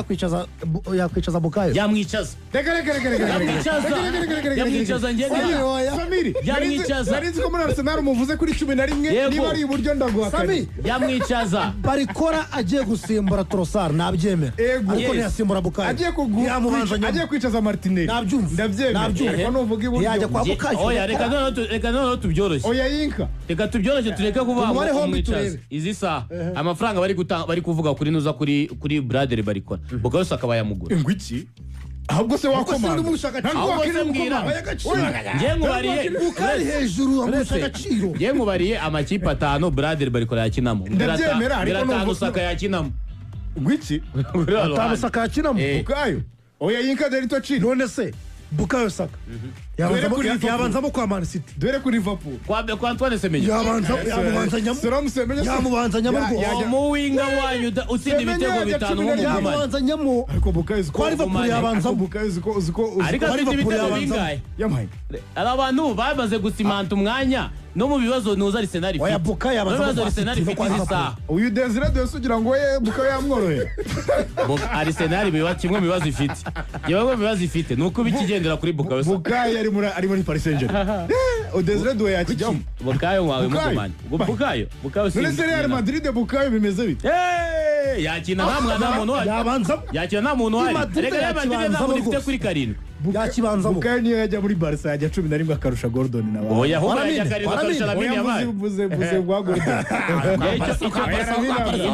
yakwicaza Bukayo?
Yamwicaza.
Reka, reka, reka, reka, reka.
Yamwicaza.
Reka, reka, reka, reka,
Yamwicaza
reka.
njye.
Samiri,
Oya.
Samiri,
Yamwicaza.
nari nzi ko muri Arsenal umuvuze kuri 11.
Yego.
Niba ari iburyo ndaguhakana.
Sami,
Yamwicaza.
Barcola agiye gusimbura Trossard nabyemera,
Ego.
ariko
Yes.
ntiyasimbura Bukayo.
Agiye
Yamubanza nyuma.
agiye kwicaza Martinelli.
Nabyumva.
Ndabyemera.
Nabyumva.
Ariko nuvuga iburyo.
Yajya kwa Bukayo.
Oya, reka noneho tubyoroshye.
Oya, yinka.
Reka tubyoroshye, tureke kuvuga ngo
Umubare hombi
umwicaza.
turebe.
Izi saha amafaranga bari gutanga, bari kuvuga kuri nuza kuri Bradley Barcola, Bukayo Saka bayamugura.
Ngo iki? Ahubwo se wakomanga?
Ubwo se urimo agaciro.
Ntabwo
Ahubwo se
wakwiriye
mbwira.
gukomanga.
Oya, agaciro.
Njye nkubariye
Bukayo hejuru amurusha agaciro.
Njye nkubariye amakipe atanu Bradley Barcola yakinamo.
Ndabyemera, ariko
Mbwira atanu
nuvuga-
Saka yakinamo.
Ngo iki?
Kuri
Atanu
ruhande.
Saka yakinamo.
Bukayo. Oya, yinka Delito Chini.
None se Bukayo Saka
Duhere kuri Liverpool.
yabanzamo kwa Man City?
Duhere kuri Liverpool.
Kwa Antoine Semenyo.
Yamubanza nyamo.
Serum Semenyo.
Yamubanza nyamo rwose.
Umuwinga wanyu utsinda
Semenyo
ibitego
yajya
bitanu
11.
nk'umugumane.
Yamubanza nyamo.
Ariko Bukayo uziko
Kwa Liverpool
Umugumane.
yabanzamo.
Ariko Bukayo uziko
Ariko
Kwa
afite
Liverpool
ibitego
yabanzamo.
bingahe?
Yamuhaye.
Hari abantu bamaze gusimanta umwanya no mu bibazo nuza Arsenal ifite.
Oya, Bukayo
No mu
yabanzamo
bibazo
kwa
Arsenal
City no
ifite
kwa
izi
Liverpool.
saha.
Uyu Desire Dose ugira ngo we Bukayo yamworohera.
Arsenal biba kimwe mu bibazo ifite. Kimwe mu bibazo ifite ni uko ikigendera kuri Bukayo Saka.
Bukayo ari muri Paris Saint-Germain. Desire Dose yakijyamo.
Bukayo wawe
Bukayo.
mugumane. Bukayo. Bukayo
None se Real Madrid Bukayo bimeze bite?
Eh, yakina nta mwana, nta muntu uhari.
Yabanzamo.
Yakina nta muntu uhari.
Madrid
Reka Real Madrid nta
yakibanzamo
muntu ifite
rwose.
kuri karindwi.
Yakibanzamo.
Bukayo niyo yajya muri Barca yajya 11 akarusha Gordon na ba.
Oya, ahubwo
Waramine,
yajya karindwi akarusha
waramine.
Lamine
Oya,
Yamal.
mvuze bwa Gordon.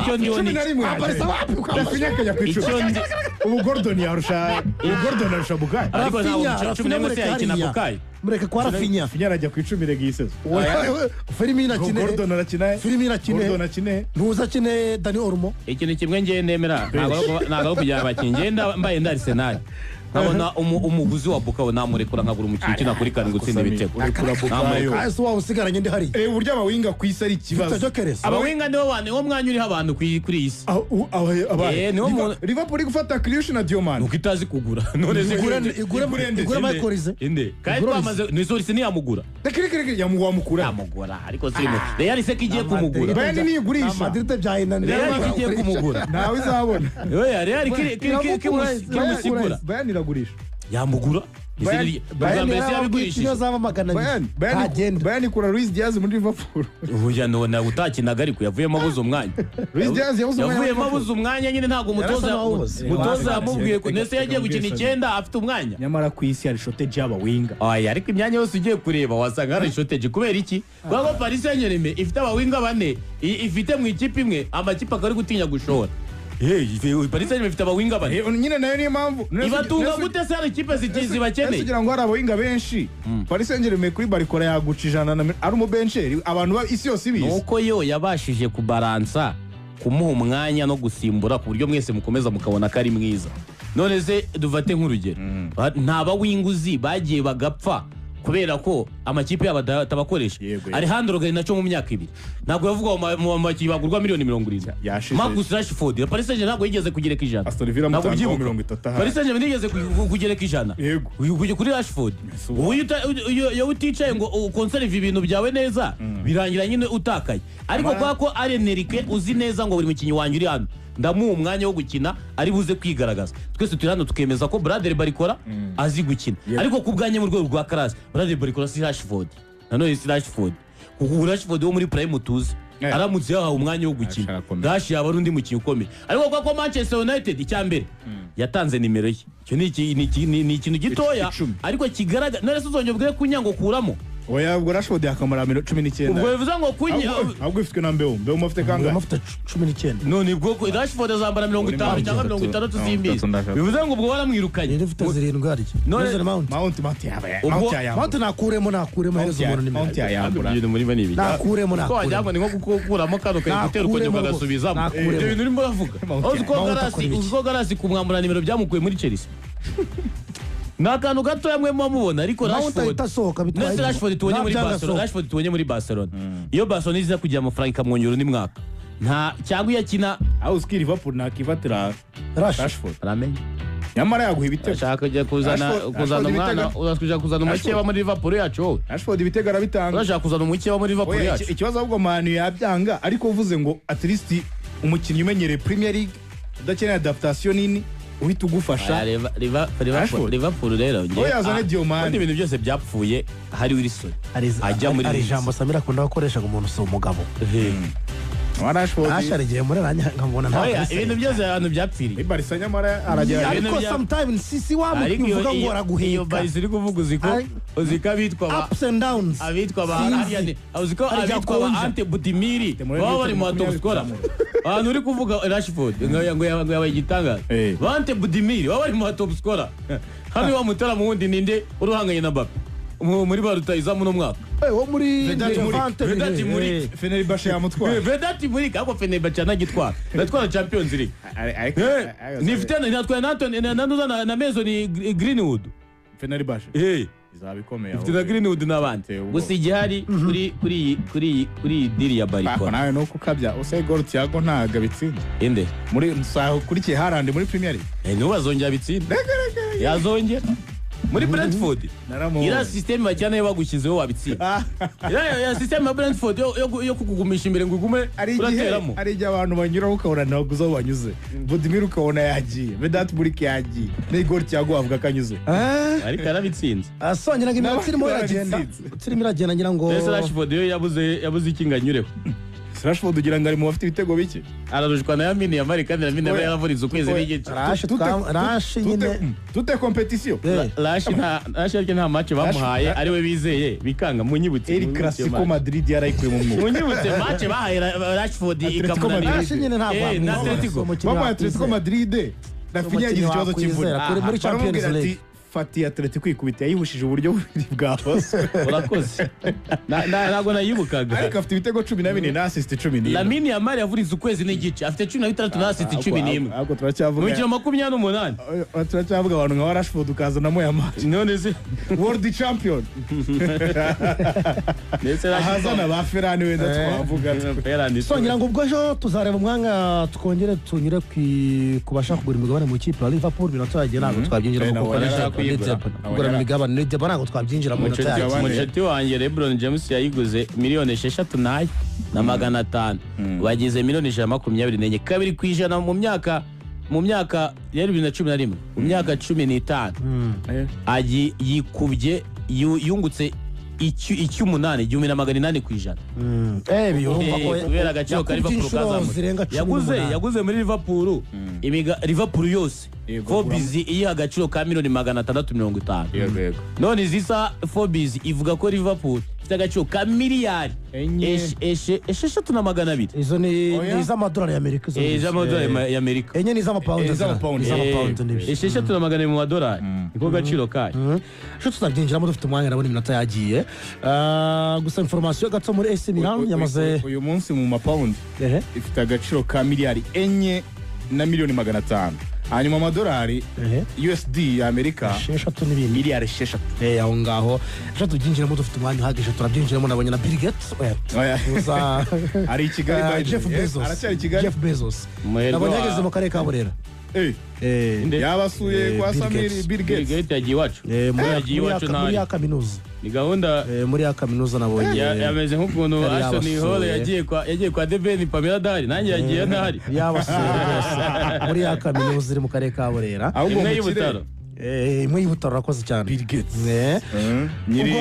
Icyo ndiho ni
11
Barca wapi?
Rafinha akajya ku icumi.
Icyo ndi
Ubu Gordon yarusha, ubu Gordon arusha Bukayo.
Ariko ntabwo
Rafinha,
11 se
Rafinha
yakina
mureke
Bukayo.
Mureke kwa Rafinha.
Rafinha arajya ku icumi rega iyi sezo.
Firmino akine.
Gordon arakina.
Firmino akine.
Gordon akine.
Ntuza akine Dani Olmo.
Ikintu kimwe ngewe nemera, ntabwo ari kujyana abakinnyi. Ngewe mbaye ndi Arsenal nkabona umuguzi wa Bukayo, namurekura nkagura umukinnyi ukina kuri karindwi utsinda ibitego.
Urekura Bukayo.
Namurekura.
Ese waba usigaranye ndi hariya?
Uburyo abawinga ku isi ari ikibazo.
Victor Gyökeres.
Abawinga nibo bantu, niwo mwanya uriho abantu kuri iyi si. Niwo muntu-
Liverpool iri gufata Krish na Diomande.
Nuko itazi kugura. None se
Igure
Igure
igure Michael Olise.
Inde kandi
Igure
twamaze ni Solise ntiyamugura.
Reka, reka, reka, wamukura.
Yamugura ariko sirimo Real se ko igiye kumugura.
Bayern niyigurisha.
Madrid byayinanira.
Real ko igiye kumugura.
Ntawe izabona.
Oya, Real kimusigura.
Bayern iragurisha.
Yamugura.
Bayern-
Ubwa mbere se yabigurishije.
Niyo zaba 200.
Bayern
Ntagenda.
Bayern ikura Luis Diaz muri Liverpool.
Oya, none utakinaga ariko yavuyemo abuze umwanya.
Luis Diaz yabuze umwanya.
Yavuyemo abuze umwanya nyine, ntabwo umutoza
Yarasa n'uwawubuze.
mutoza yamubwiye ko
Reka-
ndetse yagiye
reka
gukina
mbwire.
icyenda afite umwanya.
Nyamara ku isi hari shortage y'abawinga.
Oya, ariko imyanya yose ugiye kureba wasanga hari shortage. Kubera iki? Kubera ko Paris Saint-Germain ifite abawinga bane ifite mu ikipe imwe, amakipe akaba ari gutinya gushora. Hey, Paris Saint-Germain ifite abawinga bane.
Nyine nayo niyo mpamvu.
Ibatunga gute se hari ikipe zibakeneye?
Kugira ngo hari abawinga benshi, Paris Saint-Germain kuri Barcola yaguca ijana na ari umubencheri, abantu isi yose ibizi.
Nuko yo yabashije kubaransa kumuha umwanya no gusimbura ku buryo mwese mukomeza mukabona ko ari mwiza. None se dufate nk'urugero, nta bawinguzi bagiye bagapfa kubera ko amakipe yabo atabakoresha.
Yego, yego.
Alejandro Garnacho mu myaka 2 ntabwo yavugwa mu bakinnyi bagurwa miliyoni 70.
Yashize.
Marcus Rashford, Paris Saint-Germain ntabwo yigeze kugereka ijana.
Aston Villa
Ntabwo
mutangaho
ubyibuka.
30 ahari.
Paris Saint-Germain ntiyigeze kugereka ijana.
Yego.
Uyu kujya kuri Rashford, uyu iyo uticaye ngo ukonserive ibintu byawe neza, birangira nyine utakaye. Ariko kubera ko ari Enrique uzi neza ngo buri mukinnyi wanjye uri hano ndamuha umwanya wo gukina ari buze kwigaragaza, twese turi hano tukemeza ko Bradley Barcola azi gukina. Ariko ku bwanjye mu rwego rwa class, Bradley Barcola si Rashford, nanone si Rashford, kuko Rashford wo muri prime tuzi aramutse yahawe umwanya wo gukina,
Arakomeye.
Rash yaba ari undi mukinnyi ukomeye. Ariko kubera ko Manchester United icya mbere yatanze nimero ye, icyo ni ikintu gitoya
10.
ariko kigaragara. None se uzongera ubwire Kunya ngo kuramo?
Oya, ubwo Rashford yakamara 19.
Ubwo bivuze ngo Kunya
Ahubwo ifitwe na Mbeumo. Mbeumo afite kangahe?
Afite 19.
None ubwo Rashford azambara 50 cyangwa 60, simbizi. Bivuze ngo ubwo waramwirukanye.
Yari ifite 7 harya. Mason Mount.
Mount yaba
Ubwo-
Mount yayambura.
Mount nakuremo hereza umuntu nimero.
Mount yayambura.
Ibintu muri bane ibi
Nakuremo
ko wagira
nakuremo.
ngo ni nko gukuramo kano kari gutera ukongera
Nakuremo
ukagasubizamo.
Nakuremo.
Ibyo bintu urimo uravuga,
Mount
uzi ko
Mount
Garasi
akora ibiki?
uzi ko Garasi kumwambura nimero byamukuye muri Chelsea. Ni akantu gatoya mwe muba mubona, ariko
Mount
Rashford
ahita asohoka bitwaye
Ndetse Rashford tubonye muri
Nta byanga
Barcelona,
asohoka.
Rashford tubonye muri Barcelona, iyo Barcelona iza kugira amafaranga ikamwongera undi mwaka, nta cyangwa iyo akina.
Aho uzwi Liverpool ntakifatira
Rash.
Rashford.
Aramenye.
Nyamara yaguha ibitego.
Ashaka kujya kuzana
Rashford
umwana
ibitego.
Urashaka kuzana umukeba muri Liverpool yacu wowe?
Rashford ibitego arabitanga.
Urashaka kuzana umukeba muri Liverpool
Oya,
yacu?
ikibazo ahubwo Manu yabyanga, ariko uvuze ngo at least umukinnyi umenyereye Premier League, udakeneye adaptation nini, uhita ugufasha.
Aya,
Rashford.
Liverpool rero
Oya, yazane Diomande.
Ubundi ibintu byose byapfuye hari Wilson ajya muri
Hari
Leeds.
ijambo Samira akunda gukoresha ngo umuntu si umugabo.
Wa Rashford.
Ashara igihe muri aranya nkabona ntabwo
Oya,
ari
ibintu
serious.
byose abantu byapfiriye.
Muri Barca nyamara aragera.
Ibintu
Ariko sometimes si wa
Ariko
mukino uvuga ngo
iyo
araguheka.
Barca uri kuvuga, uziko uziko abitwa ba
Ups and downs.
Abitwa ba
Sinzi.
Ariane, uziko
Hari igihe
abitwa ba
akonja.
Ante Budimiri
Muri
baba bari mu
makumyabiri
top scorer. Ahantu uri kuvuga Rashford ngo yabaye igitangaza, ba Ante Budimiri baba bari mu top scorer. Hano wa mutara mu wundi ninde uruhanganye na Mbappe muri ba rutahizamu uno mwaka?
Wo muri
Vedat Murik.
Levante.
Vedat Murik.
Fenerbahce yamutwaye.
Vedat Murik, ahubwo Fenerbahce anagitwara, natwara Champions League. Nifite natwaye na Anthony na Mason Greenwood.
Fenerbahce izaba ikomeye.
Ifite na Greenwood n'abandi.
Iteye ubwoba.
Gusa igihari kuri iyi deal ya
Ako
Barcola.
nawe nuko ukabya use gol Thiago ntago abitsinda.
Inde?
Muri saha ukurikiye Haaland muri Premier League.
N'ubu azongera abitsinde, yazongera muri Brentford.
Naramubonye.
Iriya système bakina nayo bagushyizeho wabitsinda. Iriya système ya Brentford yo kukugumisha imbere ngo ugume
Hari igihe
urateramo.
Hari igihe abantu banyuraho ukabona ntabwo uzi aho banyuze. Budimir ukabona yagiye, Vedat Murik yagiye, n'Igor Thiago wavuga ko anyuze.
Ariko yarabitsinze.
Asongera ngo iminota irimo iragenda.
Barabitsinze.
Irimo iragenda ngira ngo
Mbese Rashford yo yabuze iki ngo anyureho?
Rashford ugira ngo ari mu bafite ibitego bike.
Ararushwa na Lamine Yamal, kandi Lamine Yamal
Oya.
yaravunitse ukwezi
Oya.
n'igice.
Rash Rash nyine.
Toute compétition.
Rash nta Rash ariko nta match bamuhaye ari we bizeye bikanga, munyibutse.
El
Munyibutse iyo
Clasico
match.
Madrid yarayikuye mu mwuka.
Munyibutse match bahaye Rashford
Atletico
ikamunanira.
Madrid.
Rash nyine ntabwo
Na
wamwizera.
Atletico.
Si umukinnyi
Bamuhaye Atletico
wakwizera.
Madrid, Rafinha yagize ikibazo cy'imvune.
Wakwizera kuri muri Champions
Baramubwira ati
League.
fatiye Atletico ikubita yayihushije uburyo bubiri bwabazwe.
Urakoze. Ntabwo nayibukaga.
Ariko afite ibitego 14 na assist 11.
Lamine Yamal yavunitse ukwezi n'igice, afite 16 na assist 11
Ahubwo
mu
turacyavuga
mikino 28.
Turacyavuga abantu nka Rashford ukazanamo Yamal,
None se
world champion.
Ndetse
Ahazana ba Ferran wenda twavuga.
Ferran.
So ngira ngo ubwo ejo tuzareba umwanya twongere tunyure ku bashaka kugura imigabane mu ikipe ya Liverpool. Iminota yagiye, ntabwo twabyinjiramo kuko
Nabonye
arashaka kuyigura.
Kugura imigabane ni débat, ntabwo twabyinjiramo, iminota
Munshuti
yagiye.
Munshuti wanjye LeBron James yayiguze miliyoni 6 nayo na 500, bagize miliyoni 124, 2% mu myaka yari 2011, mu myaka 15 yikubye, yungutse icy'umunani, 1800%.
Urumva ko
Kubera agaciro ka
yakubye
Liverpool
inshuro
kazamutse.
zirenga cumi
Yaguze
n'umunani.
Yaguze muri Liverpool, Liverpool yose,
Yego,
Forbes iyiha agaciro ka miliyoni 650.
Yego yego.
None zisa Forbes ivuga ko Liverpool ifite agaciro ka miliyari
Enye.
6 na 200.
Izo ni
Oya.
ni iz'amadolari y'Amerika izo ngizo.
Z'amadolari y'Amerika.
Enye ni iz'amapawundi.
Iz'amapawundi.
Iz'amapawundi nibyo.
6 na 200 mu madolari niko gaciro kayo.
Ejo tuzabyinjiramo dufite umwanya, ndabona iminota yagiye. Gusa information gato muri AC Milan yamaze
Uyu munsi mu mapawundi
Ehe.
ifite agaciro ka miliyari 4 na miliyoni 500, hanyuma amadolari
Ehe.
USD ya Amerika
6 n'ibindi.
miliyari 6.
Aho ngaho ejo tubyinjiramo dufite umwanya uhagije, turabyinjiramo. Nabonye na Bill Gates. Oya,
Oya.
uza
Ari i Kigali, by the
Jeff
way.
Bezos.
Aracyari i Kigali.
Jeff Bezos
Umuherwe
nabonye yageze mu karere ka Burera.
Inde?
Yabasuye kwa
Bill
Samiri.
Gates.
Bill
Bill
Gates.
Gates yagiye iwacu.
Muri
Yagiye iwacu
muri ya
ntari
kaminuza.
Ni gahunda.
Muri ya kaminuza nabonye.
Yameze nk'ukuntu
Yari
Ashton
yabasuye.
Hall yagiye kwa The Ben, Pamela Dahari, nanjye yagiye ndahari.
Yabasuye rwose muri ya kaminuza iri mu karere ka Burera.
Ahubwo
Imwe
mukire
y'Ibutaro.
Imwe y'Ibutaro, urakoze cyane.
Bill Gates.
Ubwo
Nyiri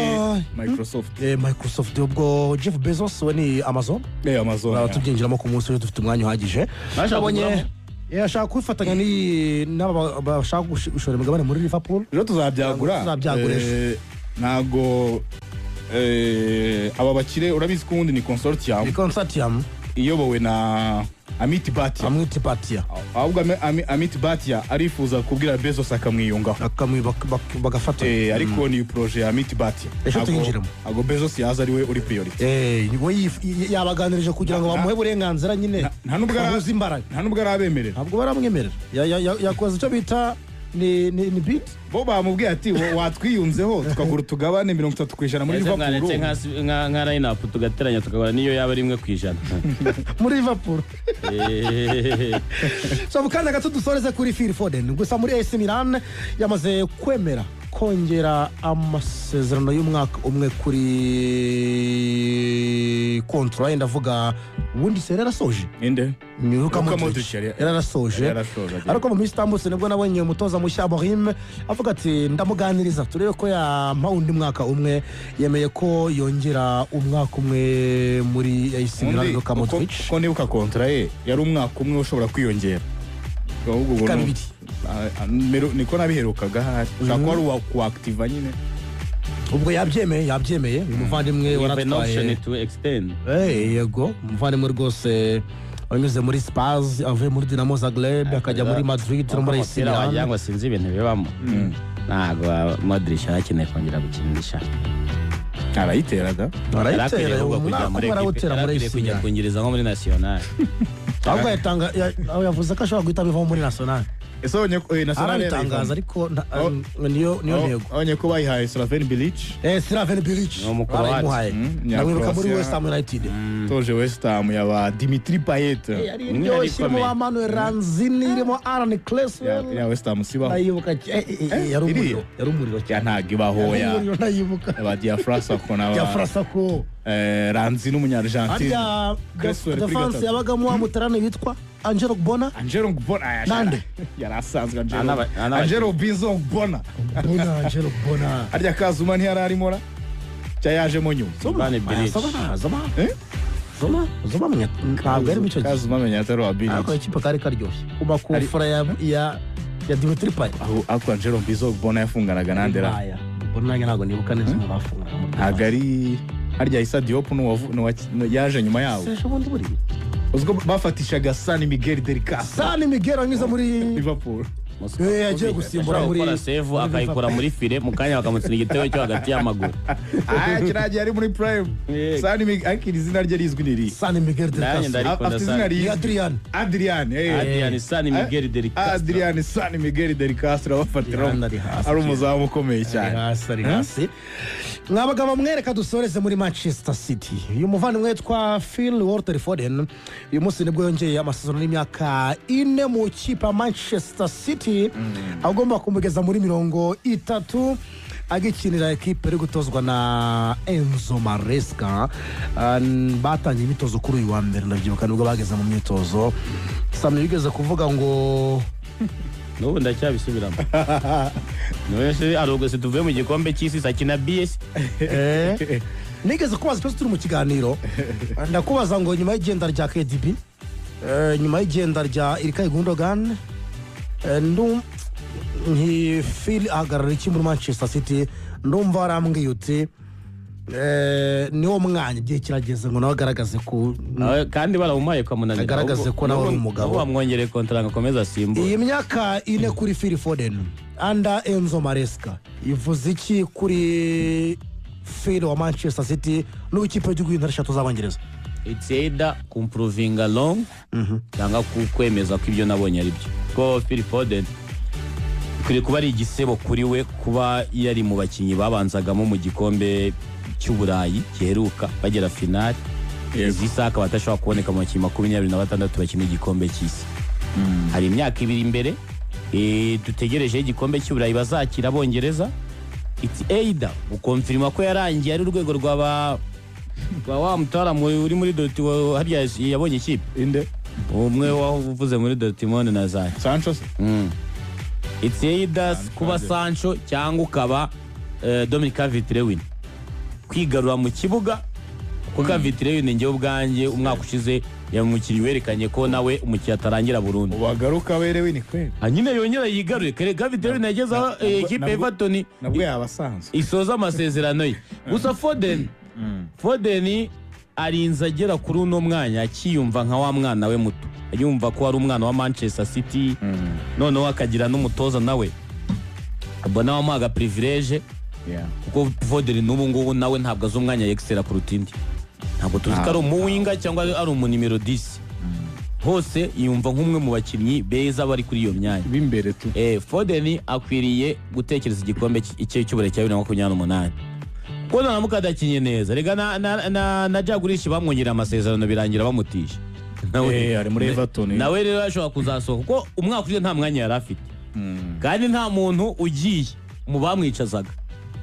Microsoft.
Microsoft. Ubwo Jeff Bezos we ni Amazon.
Amazon.
Turaba tubyinjiramo ku munsi w'ejo dufite umwanya uhagije.
Bashaka
Nabonye
kuguramo?
Ashaka kwifatanya n'aba bashaka gushora imigabane muri Liverpool.
Rero tuzabyagura.
Tuzabyagura ejo.
Ntago aba bakire, urabizi ko ubundi ni consortium.
Ni consortium.
Iyobowe na Amit Bhatia.
Amwita Bhatia.
Ahubwo Amit Bhatia arifuza kubwira Bezos akamwiyungaho.
Bagafata.
Ariko ni projet ya Amit Bhatia.
Ejo tuyinjiremo.
Ntago Bezos yaza ari we uri priority.
We yabaganirije kugira ngo bamuhe uburenganzira nyine
Nta nubwo
bahuze imbaraga.
Nta nubwo arabemerera.
Ntabwo baramwemerera. Yakoze icyo bita Ni bid.
Bo bamubwiye ati: "Watwiyunzeho tukagura utugabane 30% muri
Ese
Liverpool."
mwaretse nka line up tugateranya tukagura niyo yaba 1%.
Muri Liverpool. So mu kanya gato dusoreze kuri Phil Foden. Gusa muri AC Milan yamaze kwemera kongera amasezerano y'umwaka umwe kuri contrat ye. Ndavuga ubundi se yarasoje.
Inde?
Ni Luka
Luka
Modric.
Modric
Yarasoje.
yari yarasoje, agiye.
Ariko mu minsi itambutse nibwo nabonye umutoza mushya Amorim avuga ati: "Ndamuganiriza turebe ko yampa undi mwaka umwe." Yemeye ko yongera umwaka umwe muri AC Milan,
Undi,
Luka Modric.
Uko nibuka contrat ye yari umwaka umwe ushobora kwiyongera. Ahubwo ubwo
Kabiri.
Ah, ah, niko nabiherukaga, ahari ushobora kuba ari uwa kuactiva nyine.
Ubwo yabyemeye uyu muvandimwe
With an option
waratwaye.
to extend.
Yego, umuvandimwe rwose wanyuze muri Spurs, avuye muri Dinamo Zagreb akajya muri Madrid no muri AC
Umupira wagira
Milan.
ngo sinzi ibintu bibamo. Ntabwo Modric yarakeneye kongera gukinisha.
Arayiteraga.
Arayitera.
Ahubwo kujya
Umwaka
muri
umwe arawutera
equipe,
muri
yarakwiriye
AC
kujya
Milan.
kungiriza nko muri National.
Ahubwo aho yavuze ko ashobora guhita abivamo muri National.
Ese wabonye ko National
Arabitangaza ariko niyo ntego.
Wabonye ko bayihaye Slaven Bilic?
Slaven Bilic.
Ni Umucroate.
Barayimuhaye. Ndamwibuka muri
Nyakroatia.
West Ham United.
Toje West Ham yaba Dimitri Payet.
Yari
Imwe
iryoshye, irimo
yari
ba Manuel Lanzini, irimo Alan Cresswell.
Ya West Ham sibaho.
Ndayibuka yari umuriro.
Iriya?
Yari umuriro
Ya
cyane.
ntabwo ibaho.
Yari
Ya
umuriro, ndayibuka.
Ba Diafra Sakho na
Ya
ba
Frasako.
Ranzi n'Umunyargentine.
Harya
Cresswell kuri
defense
gatatu.
yabagamo wa mutarane witwa Angelo Bona.
Angelo Gbona.
Nande?
Yari asanzwe Angelo. Angelo Binzo Gbona.
Bona, Angelo Bona.
Harya Kazuma ntiyari arimo ra? Cya yajemo nyuma.
Ivan Bilic.
Zuma, Zuma.
Eh?
Zuma, Zuma ntabwo ari mico.
Kazuma amenya atari uwa Bilic.
Ariko ikipe kari karyoshye kuba ku fura ya Dimitri Payet.
Aho ariko Angelo Binzo Gbona yafunganaga nande ra?
Aya Bona nanjye ntabwo nibuka neza umuntu bafunganaga muri
Ntabwo ari harya Issa Diop yaje nyuma yabo.
Se ejo bundi buriya.
Uziko bafatishaga Sani Miguel del Castro.
Sani Miguel wanyuze muri
Liverpool.
Yagiye gusimbura
Ashobora
muri
gukora save akayikura muri file mu kanya bakamutsinda igitego cyo hagati y'amaguru.
Ah, kiriya gihe ari muri prime.
Yego.
Sani Miguel, ariko iri zina rye rizwi ni irihe?
Sani Miguel del
Nanjye
Castro.
ndarikunda.
Afite izina
Sani.
Ni
rizwi.
Adrian.
Adrian, eh.
Adrian Sani Miguel del Castro.
Adrian Sani Miguel del Castro abafatiraho.
Adrian ari hasi.
Ari umuzamu ukomeye
Ari
cyane.
hasi, ari hasi. Mwabagabo mwereka dusoreze muri Manchester City. Uyu muvandimwe witwa Phil Walter Foden uyu munsi nibwo yongeye amasezerano y'imyaka 4 mu kipe ya Manchester City, agomba kumugeza muri 30 agikinira ekipe iri gutozwa na Enzo Maresca. Batangiye imyitozo kuri uyu wa mbere, ndabyibuka nibwo bageze mu myitozo. Sami bigeze kuvuga ngo
N'ubu ndacyabisubiramo. Wese arugose tuvuye mu gikombe cy'isi sakina BS.
Nigeze kubaza ikibazo turi mu kiganiro, ndakubaza ngo nyuma y'igenda rya KDB, nyuma y'igenda rya Ilkay Gundogan, nti Phil ahagarara iki muri Manchester City? Ndumva warambwiye uti niwo mwanya, igihe kirageze ngo nawe agaragaze ku
Nawe kandi barawumuhaye ukamunanira.
Agaragaze ko nawe ari umugabo.
Ubu bamwongereye contrat ngo akomeze asimbure.
Iyi myaka 4 kuri Phil Foden under Enzo Maresca ivuze iki kuri Phil wa Manchester City n'uw'ikipe y'igihugu y'intare eshatu z'Abongereza?
It's either kumprovinga wrong cyangwa kwemeza ko ibyo nabonye ari byo, ko Phil Foden bikwiye kuba ari igisebo kuri we kuba yari mu bakinnyi babanzagamo mu gikombe cy'Uburayi giheruka bagera finali.
Yego.
Izi saha akaba atashobora kuboneka mu bakinnyi 26 bakina igikombe cy'isi. Hari imyaka 2 imbere dutegerejeho igikombe cy'Uburayi bazakira Abongereza. It's either gukonfirima ko yarangiye ari urwego rwa wa mutaramu uri muri Dortmund harya yabonye ikipe.
Inde?
Umwe wavuze muri Dortmund na za
Sancho se?
It's either
Sancho
kuba
ageze.
Sancho cyangwa ukaba Dominic Calvert-Lewin kwigarura mu kibuga, kuko Calvert-Lewin njyewe ubwanjye umwaka ushize yamukinnyi werekanye ko nawe umukinnyi atarangira burundu.
Ubagaruka berewe ni kweli.
Nyine yongera yigarure kare Calvert-Lewin yageze aho ekipe Everton
Nabwo yaba asanzwe.
isoza amasezerano ye. Gusa Foden arinze agera kuri uno mwanya akiyumva nka wa mwana we muto, yumva ko ari umwana wa Manchester City, noneho akagira n'umutoza nawe mbona wamuhaga privilege, kuko Foden n'ubu ngubu nawe ntabwo azi umwanya yexcella kuruta indi. Ntabwo tuzi ko ari umuwinga cyangwa ari umunimero 10. Hose yumva nk'umwe mu bakinnyi beza bari kuri iyo myanya
b'imbere tu.
Foden akwiriye gutekereza igikombe cy'ubure cya 2028, kuko naramuka adakinye neza, rega na Jack Grealish bamwongereye amasezerano birangira bamutisha.
Ari muri Everton.
Nawe rero ashobora kuzasohoka, kuko umwaka ushize nta mwanya yari afite, kandi nta muntu ugiye mu bamwicazaga.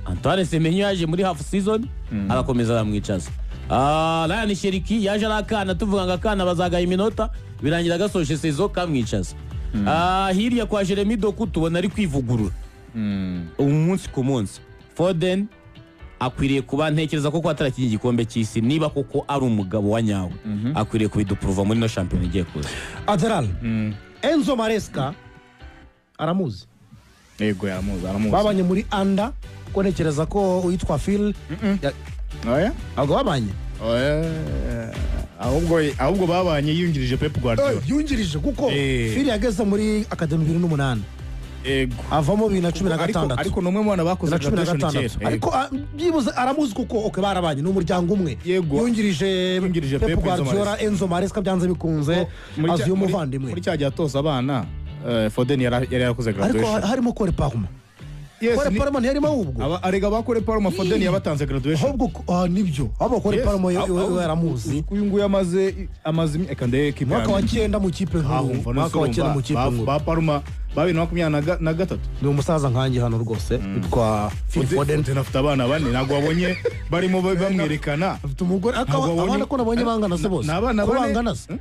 Antoine Semenyo yaje muri half season arakomeza aramwicaza. Rayan Cherki yaje ari akana, tuvuga ngo akana bazagaha iminota, birangira gasoje saison kamwicaza. Hirya kwa Jeremy Doku tubona ari kwivugurura umunsi ku munsi. Foden akwiriye kuba, ntekereza ko atarakinnye igikombe cy'isi, niba koko ari umugabo wa nyawe, akwiriye kubidupuruva muri no shampiyona igiye kuza.
Aderal, Enzo Maresca aramuzi?
Yego, yaramuzi, aramuzi.
Babanye muri anda, ko ntekereza ko uwitwa Phil
Oya.
Ntabwo babanye?
Oya, ahubwo babanye yungirije Pep Guardiola.
Yungirije kuko Phil yageze muri academy 2008, avamo bibiri na cumi na
Ariko
gatandatu.
ariko ni umwe mu bana bakoze
Na cumi na
graduation
gatandatu.
kera.
Ariko byibuze aramuzi, kuko okay, barabanye, ni umuryango umwe. Yungirije
Yungirije
Pep
Pep, Enzo
Guardiola,
Maresca.
Enzo Maresca byanze bikunze
Muri
azi uyu muvandimwe.
Muri cya gihe atoza abana, Foden yari yarakoze
Ariko
graduation.
harimo Cole Palmer.
Yes,
Cole Palmer ntiyarimo ahubwo?
Arega ba Cole Palmer, Foden yabatanze graduation.
Ahubwo nibyo, ahubwo Cole
Yes.
Palmer we yaramuzi.
Uyu nguyu amaze reka ndebe equipe
Umwaka wa
ya
cyenda mu kipe nkuru, umwaka wa cyenda mu kipe nkuru.
Ba Palmer ba 2023.
Ni umusaza nkanjye hano rwose witwa Phil Foden.
Foden afite abana bane, ntabwo wabonye barimo bamwerekana?
Afite umugore akaba
Ntabwo wabonye-
abana ko nabonye bangana se bose?
Ni abana
Ko
bane.
bangana se?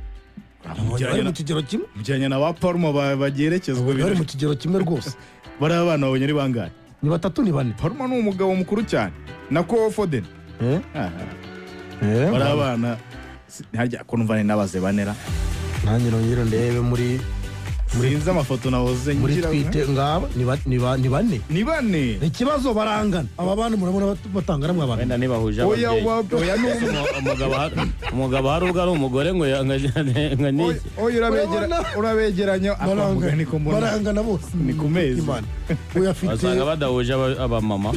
Nabonye bari mu kigero kimwe.
Mujyanye na ba Palmer bagerekezwa.
Bari mu kigero kimwe rwose.
Bariya abana babonye ari bangahe?
Ni batatu, ni bane.
Palmer ni umugabo mukuru cyane, nako Foden.
Eh?
Ah,
Eh,
bariya abana harya ko numva ni n'abaze banera?
Nanjye nongere ndebe muri
Sinzi amafoto nahoze
muri
ngira.
twite ngaba ni bane.
Ni bane.
Ikibazo barangana, aba bana murabona batangana mwe abantu.
Wenda ntibahuje
Oya.
ababyeyi.
Oya, ni
Umugabo hari ubwo ari umugore ngo ngo ni iki?
Oya, urabegera
Urabona?
urabegeranya akavuga niko mbona.
Barangana bose.
Ni ku mezi.
Imana. Uyu afite
Basanga badahuje abamama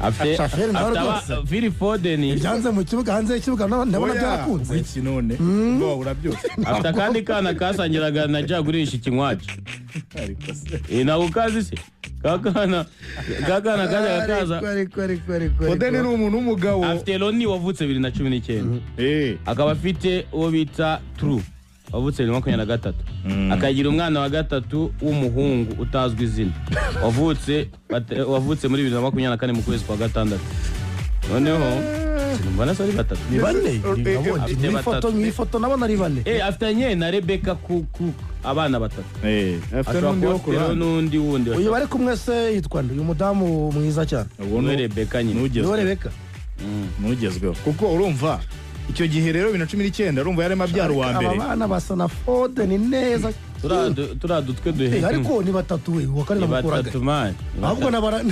afite
Shaferi nawe
afite
rwose.
Phil Foden
Byanze mu kibuga, hanze y'ikibuga ndabona
Oya,
byarakunze.
iki none wabura byose.
Afite akandi kana kasangiraga na Jagurisha ikinywaji.
Ariko se
Ntabwo kazi se kakana kajyaga kaza.
Ariko ariko ariko ariko.
Foden ni umuntu w'umugabo.
Afite Loni wavutse 2019, akaba afite uwo bita True wavutse 2023, akagira umwana wa gatatu w'umuhungu utazwi izina wavutse muri 2024 mu kwezi kwa gatandatu. Noneho mbona se ari batatu?
Ni bane. Nabonye
Afite
mu ifoto
batatu.
mu ifoto nabona ari bane.
Afitanye na Rebecca ku abana batatu.
Afite
Ashobora
n'undi
kuba
wo ku
afite rero
ruhande.
n'undi wundi.
Uyu bari kumwe se yitwa nde, uyu mudamu mwiza cyane?
Ubwo
Niwe Rebecca nyine.
Niwe.
N'ugezweho.
Rebecca.
N'ugezweho, kuko urumva icyo gihe rero 2019 urumva yarimo abyara uwa
Aba
mbere.
bana basa na Foden neza.
Turiya dutwe duhe.
Ariko ni batatu we, uwa kane
Ni
namukuraga.
batatu man. Ni
Ahubwo
batatu.
nabara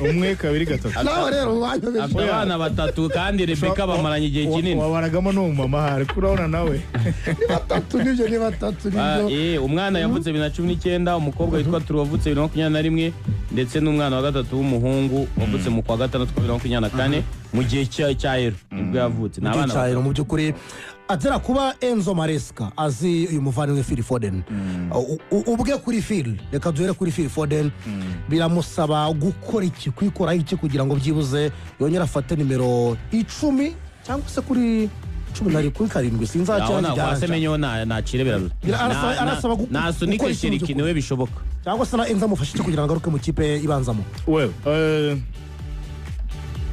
Umwe, kabiri, gatatu.
Nawe rero wanyobeje.
Afite abana batatu kandi Rebecca bamaranye igihe kinini.
Wabaragamo n'umumama ahari kuko urabona nawe.
Ni batatu nibyo, ni batatu nibyo.
Umwana yavutse 2019, umukobwa witwa Turu wavutse 2021, ndetse n'umwana wa gatatu w'umuhungu wavutse mu kwa gatandatu kwa 2024, mu gihe cya Euro nibwo yavutse. Ni
Mu gihe
abana
cya Euro. Mu by'ukuri azira kuba Enzo Maresca azi uyu muvandimwe Phil Foden. Ubwe kuri Phil, reka duhere kuri Phil Foden, biramusaba gukora iki, kwikoraho iki kugira ngo byibuze yongere afate nimero 10 cyangwa se kuri cumi na kuri karindwi sinzacya?
Aho kwa Semenyo nacirebera.
Arasaba
Nasunike
gukora iki mu
Shiriki
by'ukuri?
niwe bishoboka.
Cyangwa se na Enzo amufashe iki kugira ngo agaruke mu kipe ibanzamo?
Well,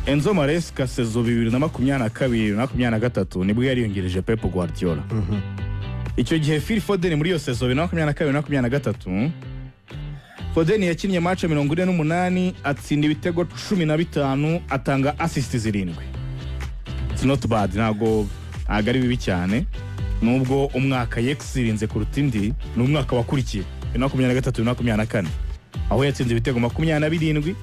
Enzo Maresca saison 2022-2023 nibwo yariyongereje Pep Guardiola. Icyo gihe Phil Foden muri iyo saison 2022-2023, Foden yakinnye match 48, atsinda ibitego 15, atanga assist zirindwi. It's not bad, ntabwo ari bibi cyane, nubwo umwaka yexirinze kuruta indi ni umwaka wakurikiye 2023-2024, aho yatsinze ibitego 27,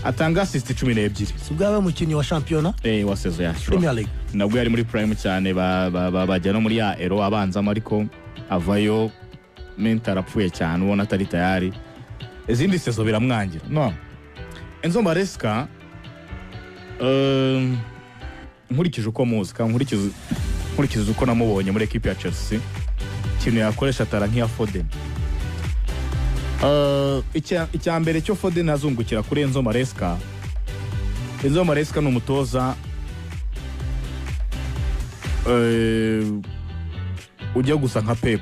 atanga assist 12.
Si bwawe umukinnyi wa shampiyona
Wa saison ya
Premier League?
Nabwo yari muri prime cyane, bajya no muri ya Euro abanzamo, ariko avayo mental apfuye cyane, ubona atari tayari. Izindi saison biramwangira. No Enzo Maresca, nkurikije uko muzi kandi nkurikije Nkurikije uko namubonye muri ekipi ya Chelsea, ikintu yakoresha talent nk'iya Foden, icya mbere cyo Foden azungukira kuri Enzo Maresca. Enzo Maresca ni umutoza ujya gusa nka Pep.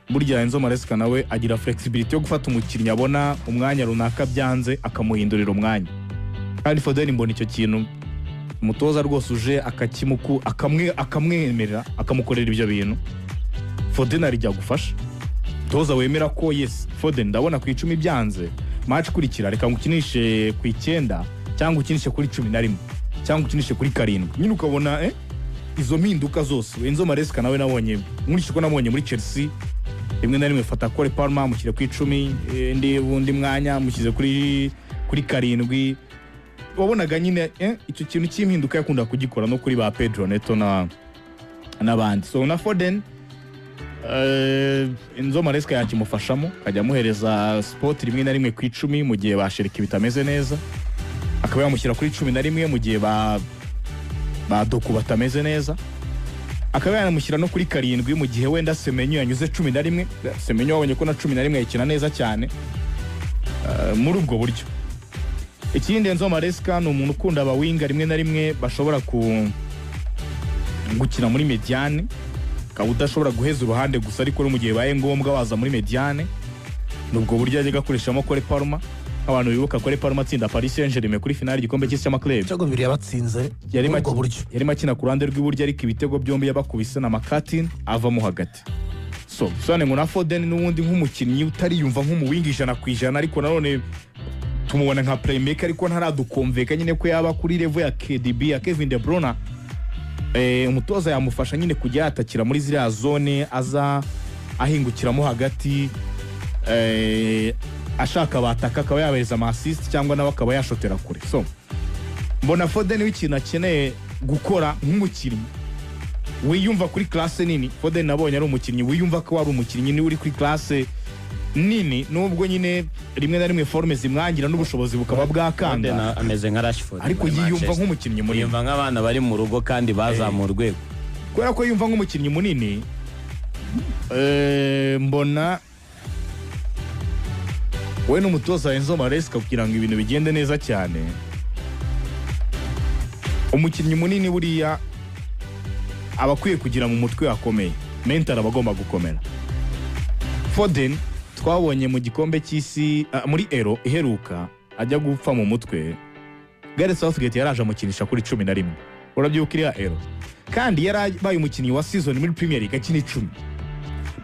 Burya Enzo Maresca nawe agira flexibility yo gufata umukinnyi abona umwanya runaka byanze, akamuhindurira umwanya. Kandi Foden mbona icyo kintu umutoza rwose uje akakimuku akamwemerera, akamukorera ibyo bintu, Foden arijya gufasha. Umutoza wemera ko yes, Foden ndabona ku 10 byanze, match ikurikira reka ngukinishe ku 9, cyangwa ukinishe kuri 11, cyangwa ukinishe kuri 7, nyine ukabona izo mpinduka zose. Enzo Maresca nawe nabonye, nkurikije uko nabonye muri Chelsea, rimwe na rimwe fata Cole Palmer mushyire ku 10, ndi undi mwanya mushyize kuri 7. Wabonaga nyine icyo kintu cy'impinduka yakunda kugikora no kuri ba Pedro Neto na n'abandi. So na Foden, Enzo Maresca yakimufashamo, akajya amuhereza spot rimwe na rimwe ku 10 mu gihe ba Cherki bitameze neza, akaba yamushyira kuri 11 mu gihe ba Doku batameze neza, akaba yanamushyira no kuri 7 mu gihe wenda Semenyo yanyuze 11. Semenyo wabonye ko na 11 yayikina neza cyane. Muri ubwo buryo, ikindi, Enzo Maresca ni umuntu ukunda abawinga rimwe na rimwe bashobora gukina muri médiane, ukaba udashobora guheza uruhande gusa, ariko no mu gihe bibaye ngombwa waza muri médiane. Ni ubwo buryo yajyaga akoreshamo Cole Palmer. Abantu bibuka Cole Palmer atsinda Paris Saint-Germain kuri finale y'igikombe cy'isi cy'ama club,
Ibitego bibiri yabatsinze
yarimo
muri ubwo buryo.
Yarimo akina ku ruhande rw'iburyo, ariko ibitego byombi yabakubise na makatini avamo hagati. So bisobanuye ngo na Foden n'ubundi nk'umukinnyi utariyumva nk'umuwinga 100%, ariko nanone tumubona nka playmaker, ariko ntaradukomveka nyine ko yaba kuri level ya KDB, ya Kevin De Bruyne. Umutoza yamufasha nyine kujya yatakira muri ziriya zone, aza ahingukiramo hagati, ashaka abataka akaba yabahereza ama assist, cyangwa nawe akaba yashotera kure. So mbona Foden w'ikintu akeneye gukora nk'umukinnyi wiyumva kuri classe nini. Foden nabonye ari umukinnyi wiyumva ko ari umukinnyi niwe uri kuri classe nini, nubwo nyine rimwe na rimwe forme zimwangira n'ubushobozi bukaba bwakanga.
Foden ameze nka Rashford
Ariko
muri
yiyumva
Manchester.
nk'umukinnyi munini.
Yiyumva nk'abana bari mu rugo kandi bazamuye urwego.
Kubera ko yiyumva nk'umukinnyi munini, mbona we n'umutoza Enzo Maresca kugira ngo ibintu bigende neza cyane. Umukinnyi munini buriya aba akwiye kugira mu mutwe hakomeye, mental aba agomba gukomera. Foden twabonye mu gikombe cy'isi, muri Euro iheruka, ajya gupfa mu mutwe, Gareth Southgate yaraje amukinisha kuri 11. Urabyibuka iriya Euro, kandi yarabaye umukinnyi wa season muri Premier League akina 10.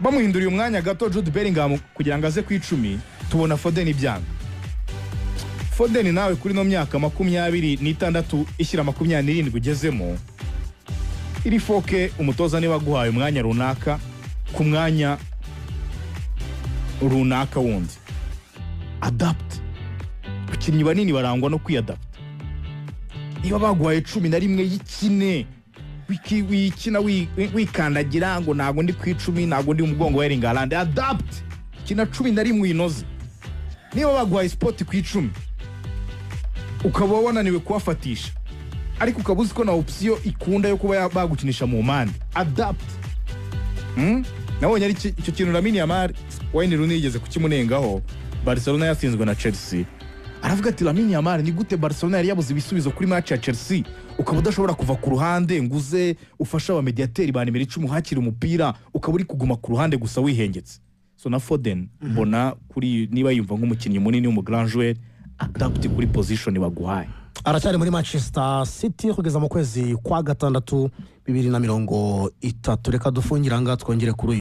Bamuhinduriye umwanya gato Jude Bellingham kugira ngo aze ku 10, tubona Foden ibyanga. Foden nawe kuri no myaka 26 ishyira 27 ugezemo, iri foke umutoza niba aguhaye umwanya runaka ku mwanya runaka wundi, adapt. Abakinnyi banini barangwa no kwiyadapta. Niba baguhaye 11 y'ikine, wikina wikandagira ngo ntabwo ndi ku 10, ntabwo ndi mu mugongo wa Erling Haaland. Adapt, kina 11 uyinoze. Niba baguhaye spot ku 10 ukaba wananiwe kuhafatisha, ariko ukaba uzi ko na option ikunda yo kuba bagukinisha mu mpande, adapt. Nabonye ari icyo kintu Lamine Yamal, Wayne Rooney yigeze kukimunengaho Barcelona yatsinzwe na Chelsea. Aravuga ati: "Lamine Yamal, ni gute Barcelona yari yabuze ibisubizo kuri match ya Chelsea, ukaba udashobora kuva ku ruhande ngo uze ufashe abamediateri ba nimero 10 hakiri umupira, ukaba uri kuguma ku ruhande gusa wihengetse?" So na Foden mbona kuri niba yumva nk'umukinnyi munini w'umu grand joueur, adapt kuri position baguhaye.
Aracyari muri Manchester City kugeza mu kwezi kwa gatandatu 2030. Reka dufungire ahangaha, twongere kuri uyu.